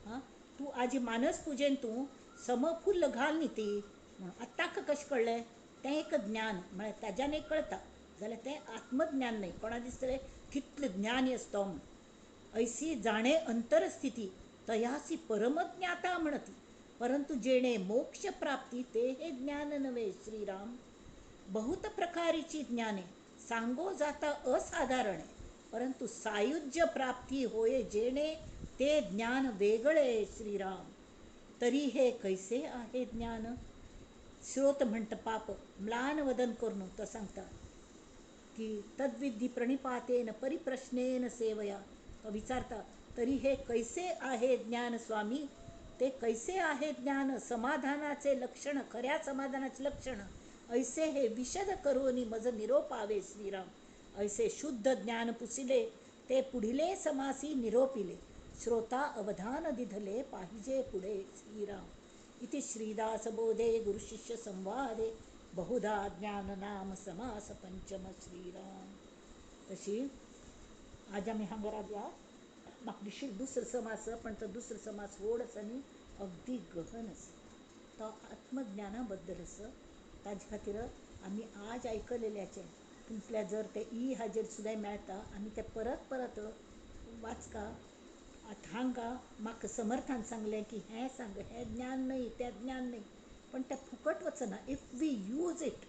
हां तूं आजी मानस पुजेन तूं समफुल्ल घाल न्ही ती म्हणून. आतां ताका कशें कळ्ळें? तें एक ज्ञान म्हळ्यार ताज्यान एक कळता, जाल्यार तें आत्मज्ञान न्हय. कोणा दिसतलें कितलें ज्ञानी आसता तो म्हूण. ऐसी जाणे अंतरस्थिती तयासी परमज्ञाता म्हणती, परंतु जेणे मोक्ष प्राप्ती ते हे ज्ञान नव्हे. श्रीराम बहुत प्रकारीची ज्ञाने सांगो जाता असाधारणे, परंतु सायुज्य प्राप्ती होय जेणे ते ज्ञान वेगळे. श्रीराम तरी हे कैसे आहे ज्ञान? श्रोत म्हणत पाप म्लान वदन करून तो सांगता की तद्विधी प्रणिपातेन परिप्रश्नेन सेवया. तो विचारता तरी हे कैसे आहे ज्ञान स्वामी? ते कैसे आहे ज्ञान? समाधानाचे लक्षण, खऱ्या समाधानाचे लक्षण ऐसे हे विशद करून मज निरोपावे. श्रीराम ऐसे शुद्ध ज्ञान पुसिले ते पुढिले समासी निरोपिले, श्रोता अवधान दिधले पाहिजे पुढे. श्रीराम इति श्रीदासबोधे गुरुशिष्य संवादे बहुधा ज्ञान नाम समास पंचम. श्रीराम. तशी आज आमी हांगा रावया. म्हाका दिशील दुसरो समास, पण तो दुसरो समास व्हड आसा न्ही, अगदी गहन आसा, तो आत्मज्ञाना बद्दल आसा. ताजे खातीर आमी आज आयकलेल्याचें तुमकां जर ते ई हाजेर सुद्दां मेळटा, आमी ते परत परत वाचका. आतां हांगा म्हाका समर्थान सांगलें की हें सांग, हें ज्ञान न्हय, तें ज्ञान न्हय, पण तें फुकट वचना. If we use it,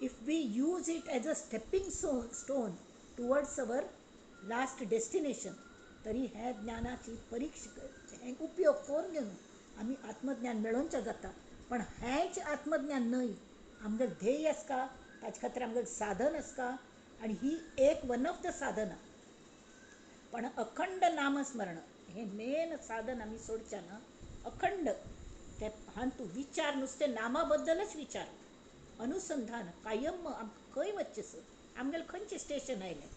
if we use it as a stepping stone towards our last destination, तरी ह्या ज्ञानाची परीक्षा हें उपयोग करून घेवन आमी आत्मज्ञान मेळोवचें जाता. पण हेंच आत्मज्ञान न्हय, आमगेलें ध्येय आसता, ताजे खातीर आमगेलें साधन आसता, आनी ही एक वन ऑफ the साधना. पण अखंड नामस्मरण हें मेन साधन आमी सोडचें ना. अखंड ते हातूंत विचार नुस्तें नामा बद्दलच विचार, अनुसंधान कायम. आमकां खंय वचचें सर, आमगेलें खंयचें स्टेशन आयलें?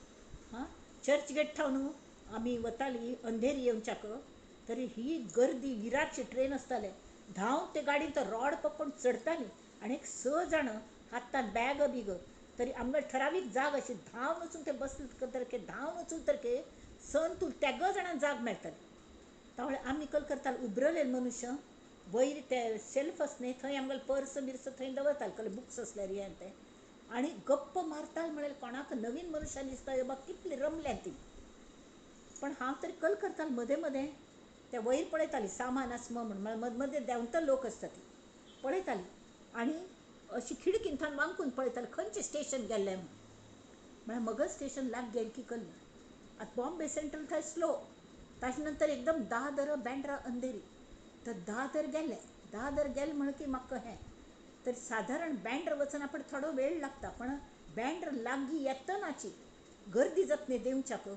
हां, चर्चगेट थावन आमी वतालीं अंधेरी येवच्याक, तरी ही गर्दी विरारची ट्रेन आसतालें, धांव ते गाडयेन तो रॉड पकडून चडतालीं आनी एक 6 जाणां हातान बॅग बीग तरी आमगेर ठरावीक जाग अशी धांवन वचून ते बसले तरके धांवन वचून तरके सन तूं तेग जाणांक जाग मेळटली. तावळे आमी कल करताले उबरलेले मनुष्य वयर ते शेल्फ आस न्ही थंय आमगेले पर्स बिर्स थंय दवरताले कसले बुक्स आसल्यार हें तें आनी गप्प मारताले म्हळ्यार कोणाक नवीन मनुष्यां दिसता बाबा कितली रमल्या ती. पण हांव तरी कल करतालें मदें मदें ते वयर पळयताली सामान आस म्हूण म्हळ्यार मद मदें देंवता लोक आसता ती पळयताली आनी अशी खिडकींतल्यान वांकून पळयताली खंयचें स्टेशन गेल्लें म्हूण. म्हळ्यार मगज स्टेशन लागीं गेलें की कल्लें. आतां बॉम्बे सेंट्रल थंय स्लो, ताजे नंतर एकदम दादर बँड्रा अंधेरी. तर दादर गेलें, दादर गेलें म्हण की म्हाका हें तर सादारण बँड्रा वचना पण थोडो वेळ लागता, पण बँड्रा लागीं येतनाची गर्दी जाता न्ही देंवच्याक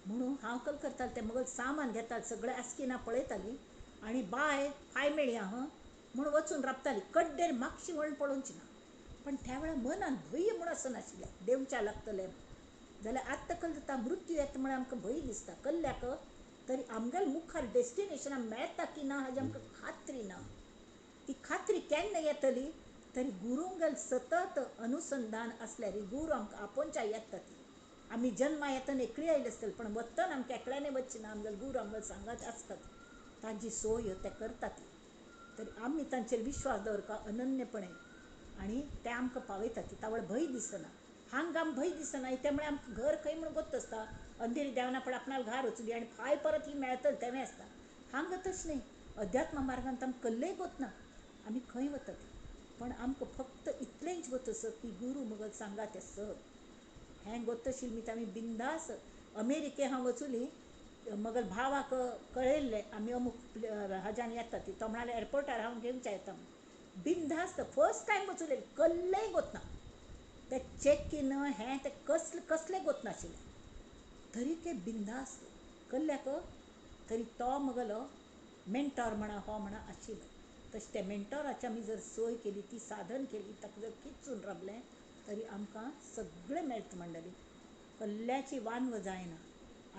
म्हणून हांव कल करतालें तें मगल सामान घेतालें सगळें आसकी ना पळयताली आनी बाय फाय मेळया हां म्हूण वचून राबताली. कड्डेर मातशी वळून पळोवची ना, पण त्या वेळार मनान भंय म्हूण आसनाशिल्लें देंवच्या लागतलें जाल्यार आत्तां कल जाता मृत्यू येता म्हळ्यार आमकां भंय दिसता कल्ल्याक. तरी आमगेले मुखार डेस्टिनेशनां मेळटा की ना हाजी आमकां खात्री ना. ती खात्री केन्ना येतली तरी गुरूंगेल सतत अनुसंधान आसल्यार गुरू आमकां आपोवच्या येता ती. आमी जन्मा येतना एकली आयले आसतले पण वतना आमकां एकल्याने वचचे ना, आमगेले गुरू आमगेले सांगात आसतात, तांची सोय ते करतात ती. तरी आमी तांचेर विश्वास दवरता अनन्यपणे आनी ते आमकां पावयतात ती. तावळ भंय दिसना, हांगा आमकां भंय दिसना त्यामुळे आमकां घर खंय म्हूण गोत्त आसता. अंधेरी देवना पण आपणाक घार वचुंदी आनी फाय परत ही मेळतली तेंवूय आसता. हांगा तशें न्ही, अध्यात्म मार्गान आमकां कल्लेय गोत ना आमी खंय वतात, पण आमकां फक्त इतलेंच गोत आसा की गुरू मगल सांगा तें सत हें गोत आशिल्लें ती आमी बिंदास. अमेरिके हांव वचुली मगल भावाक कळयल्लें आमी अमूक हाज्यान येता ती, तो म्हणाले एअरपोर्टार हांव घेवच्या येता म्हूण. बिंदास्त फर्स्ट टायम वचुले, कल्लेय गोत ना, ते चॅक इन हें तें कसलें कसलें गोत नाशिल्लें, तरी ते बिंदास्त कल्ल्याक. तरी तो मगलो मेंटॉर म्हणा हो म्हणा आशिल्लो. तशें त्या मेंटॉराची आमी जर सोय केली, ती साधन केली, ताका जर किच्चून राबलें तरी आमकां सगळें मेळटा मंडळी, कल्ल्याची वानव जायना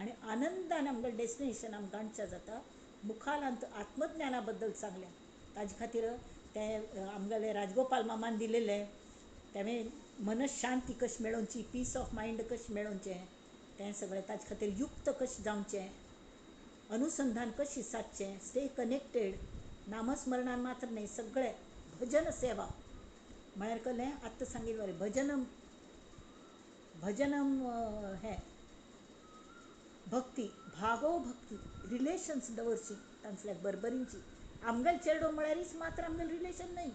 आनी आनंदान आमगेलें डेस्टिनेशन आमकां गांठच्या जाता. मुखालांत आत्मज्ञाना बद्दल सांगलें, ताजे खातीर ते आमगेले राजगोपाल मामान दिलेलें तेणें मनशांती कशी मेळोवची, पीस ऑफ मायंड कशें मेळोवचें तें सगळें, ताजे खातीर युक्त कशें जावचें, अनुसंधान कशें सादचें, स्टे कनेक्टेड, नामस्मरणान मात्र न्हय सगळें भजन सेवा म्हळ्यार कसलें आत्तां सांगिल्लें बरें भजनम भजनम हें भक्ती भागो भक्ती रिलेशन्स दवरची तांचल्या बरबरींची. आमगेले चेडो म्हळ्यारीच मात्र आमगेलें रिलेशन न्हय,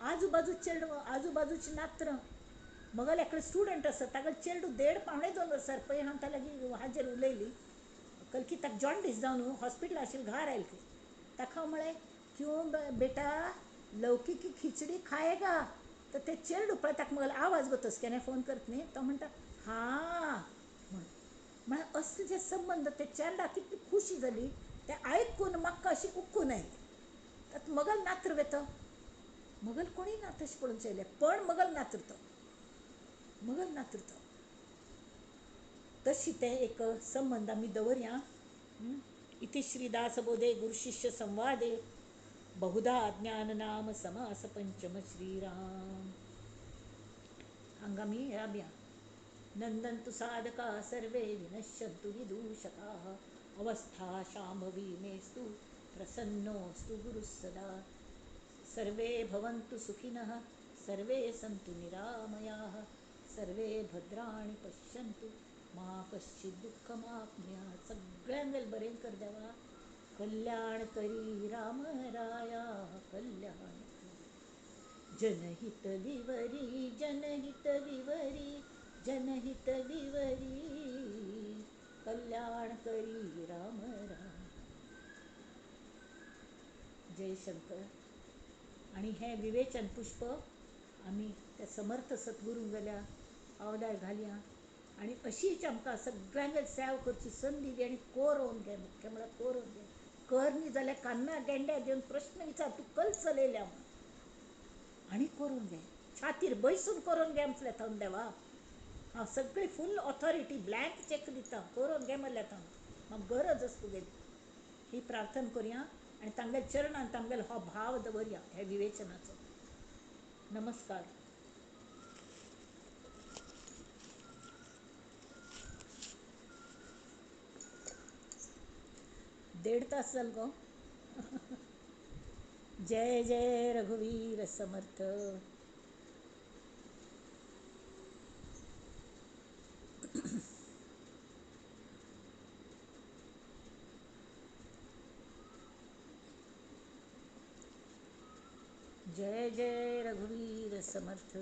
आजूबाजू चेडवां आजूबाजूची नात्रां. मगेले एकले स्टुडंट आसा तागेले चेडूं 1.5-1.75 वर्सां पळय हांव ताका लागीं हाजेर उलयली कल की ताका जॉन्डीस जावन हॉस्पिटल आशिल्लें, घार आयलें खंय. ताका हांव म्हळें क्यों बेटा लौकी की खिचडी खाएगा, तर ते चेडूं पळय ताका मगेलो आवाज गोतस केन्ना फोन करत न्ही, तो म्हणटा हां म्हण. म्हळ्यार असले जे संबंद ते चेरडाक कितली खुशी जाली ते आयकून म्हाका अशी उक्कून आयली. आतां मगल नात्र वेता, मगल कोणीय ना तशें पळोवंक येयलें, पण मगल नात्र तो, मगल नात्र तो. तशी ते एक संबंद आमी दवरया. इति श्री दासबोधे गुरुशिष्य संवादे बहुधा ज्ञान नाम समास पंचम श्रीराम. हांगा आमी राबया. नंदन्तु साधका सर्वे विनश्यन्तु विदूषकाः अवस्था शाम्भवी मेस्तु प्रसन्नोऽस्तु गुरुः सदा. सर्वे भवन्तु सुखिनः सर्वे सन्तु निरामयाः सर्वे भद्राणि पश्यन्तु मा कश्चित् दुःखमाप्नुयात्. सगळ्यांगेल बरें कर देवा, कल्याण करी राम राया कल्याण करी. जनहित विवरी जनहित विवरी जनहित विवरी कल्याण करी राम राम. जय शंकर. आनी हें विवेचन पुष्प आमी त्या समर्थ सद्गुरूंक गेल्या पावल्यार घालया आनी अशीच आमकां सगळ्यांगेर सेवा करची संदी दी आनी कोरोवन घे, मुख्य म्हळ्यार कोरोवन घे. कर न्ही जाल्यार कान्ना गेंड्या घेवन प्रश्न विचार तूं कल चलयल्या म्हूण, आनी करून घे, छातीर बैसून करून घे म्हटलें थंय देवा. हांव सगळी फूल ऑथॉरिटी ब्लँक चॅक दिता, करून घे म्हणल्यार थंय म्हाका गरज आसा तुगेली. ही प्रार्थना करुया आनी तांगेल्या चरणान तांगेलो हो भाव दवरया ह्या विवेचनाचो. नमस्कार. देड तास जाल गो. जय जय रघुवीर समर्थ. जय जय रघुवीर समर्थ.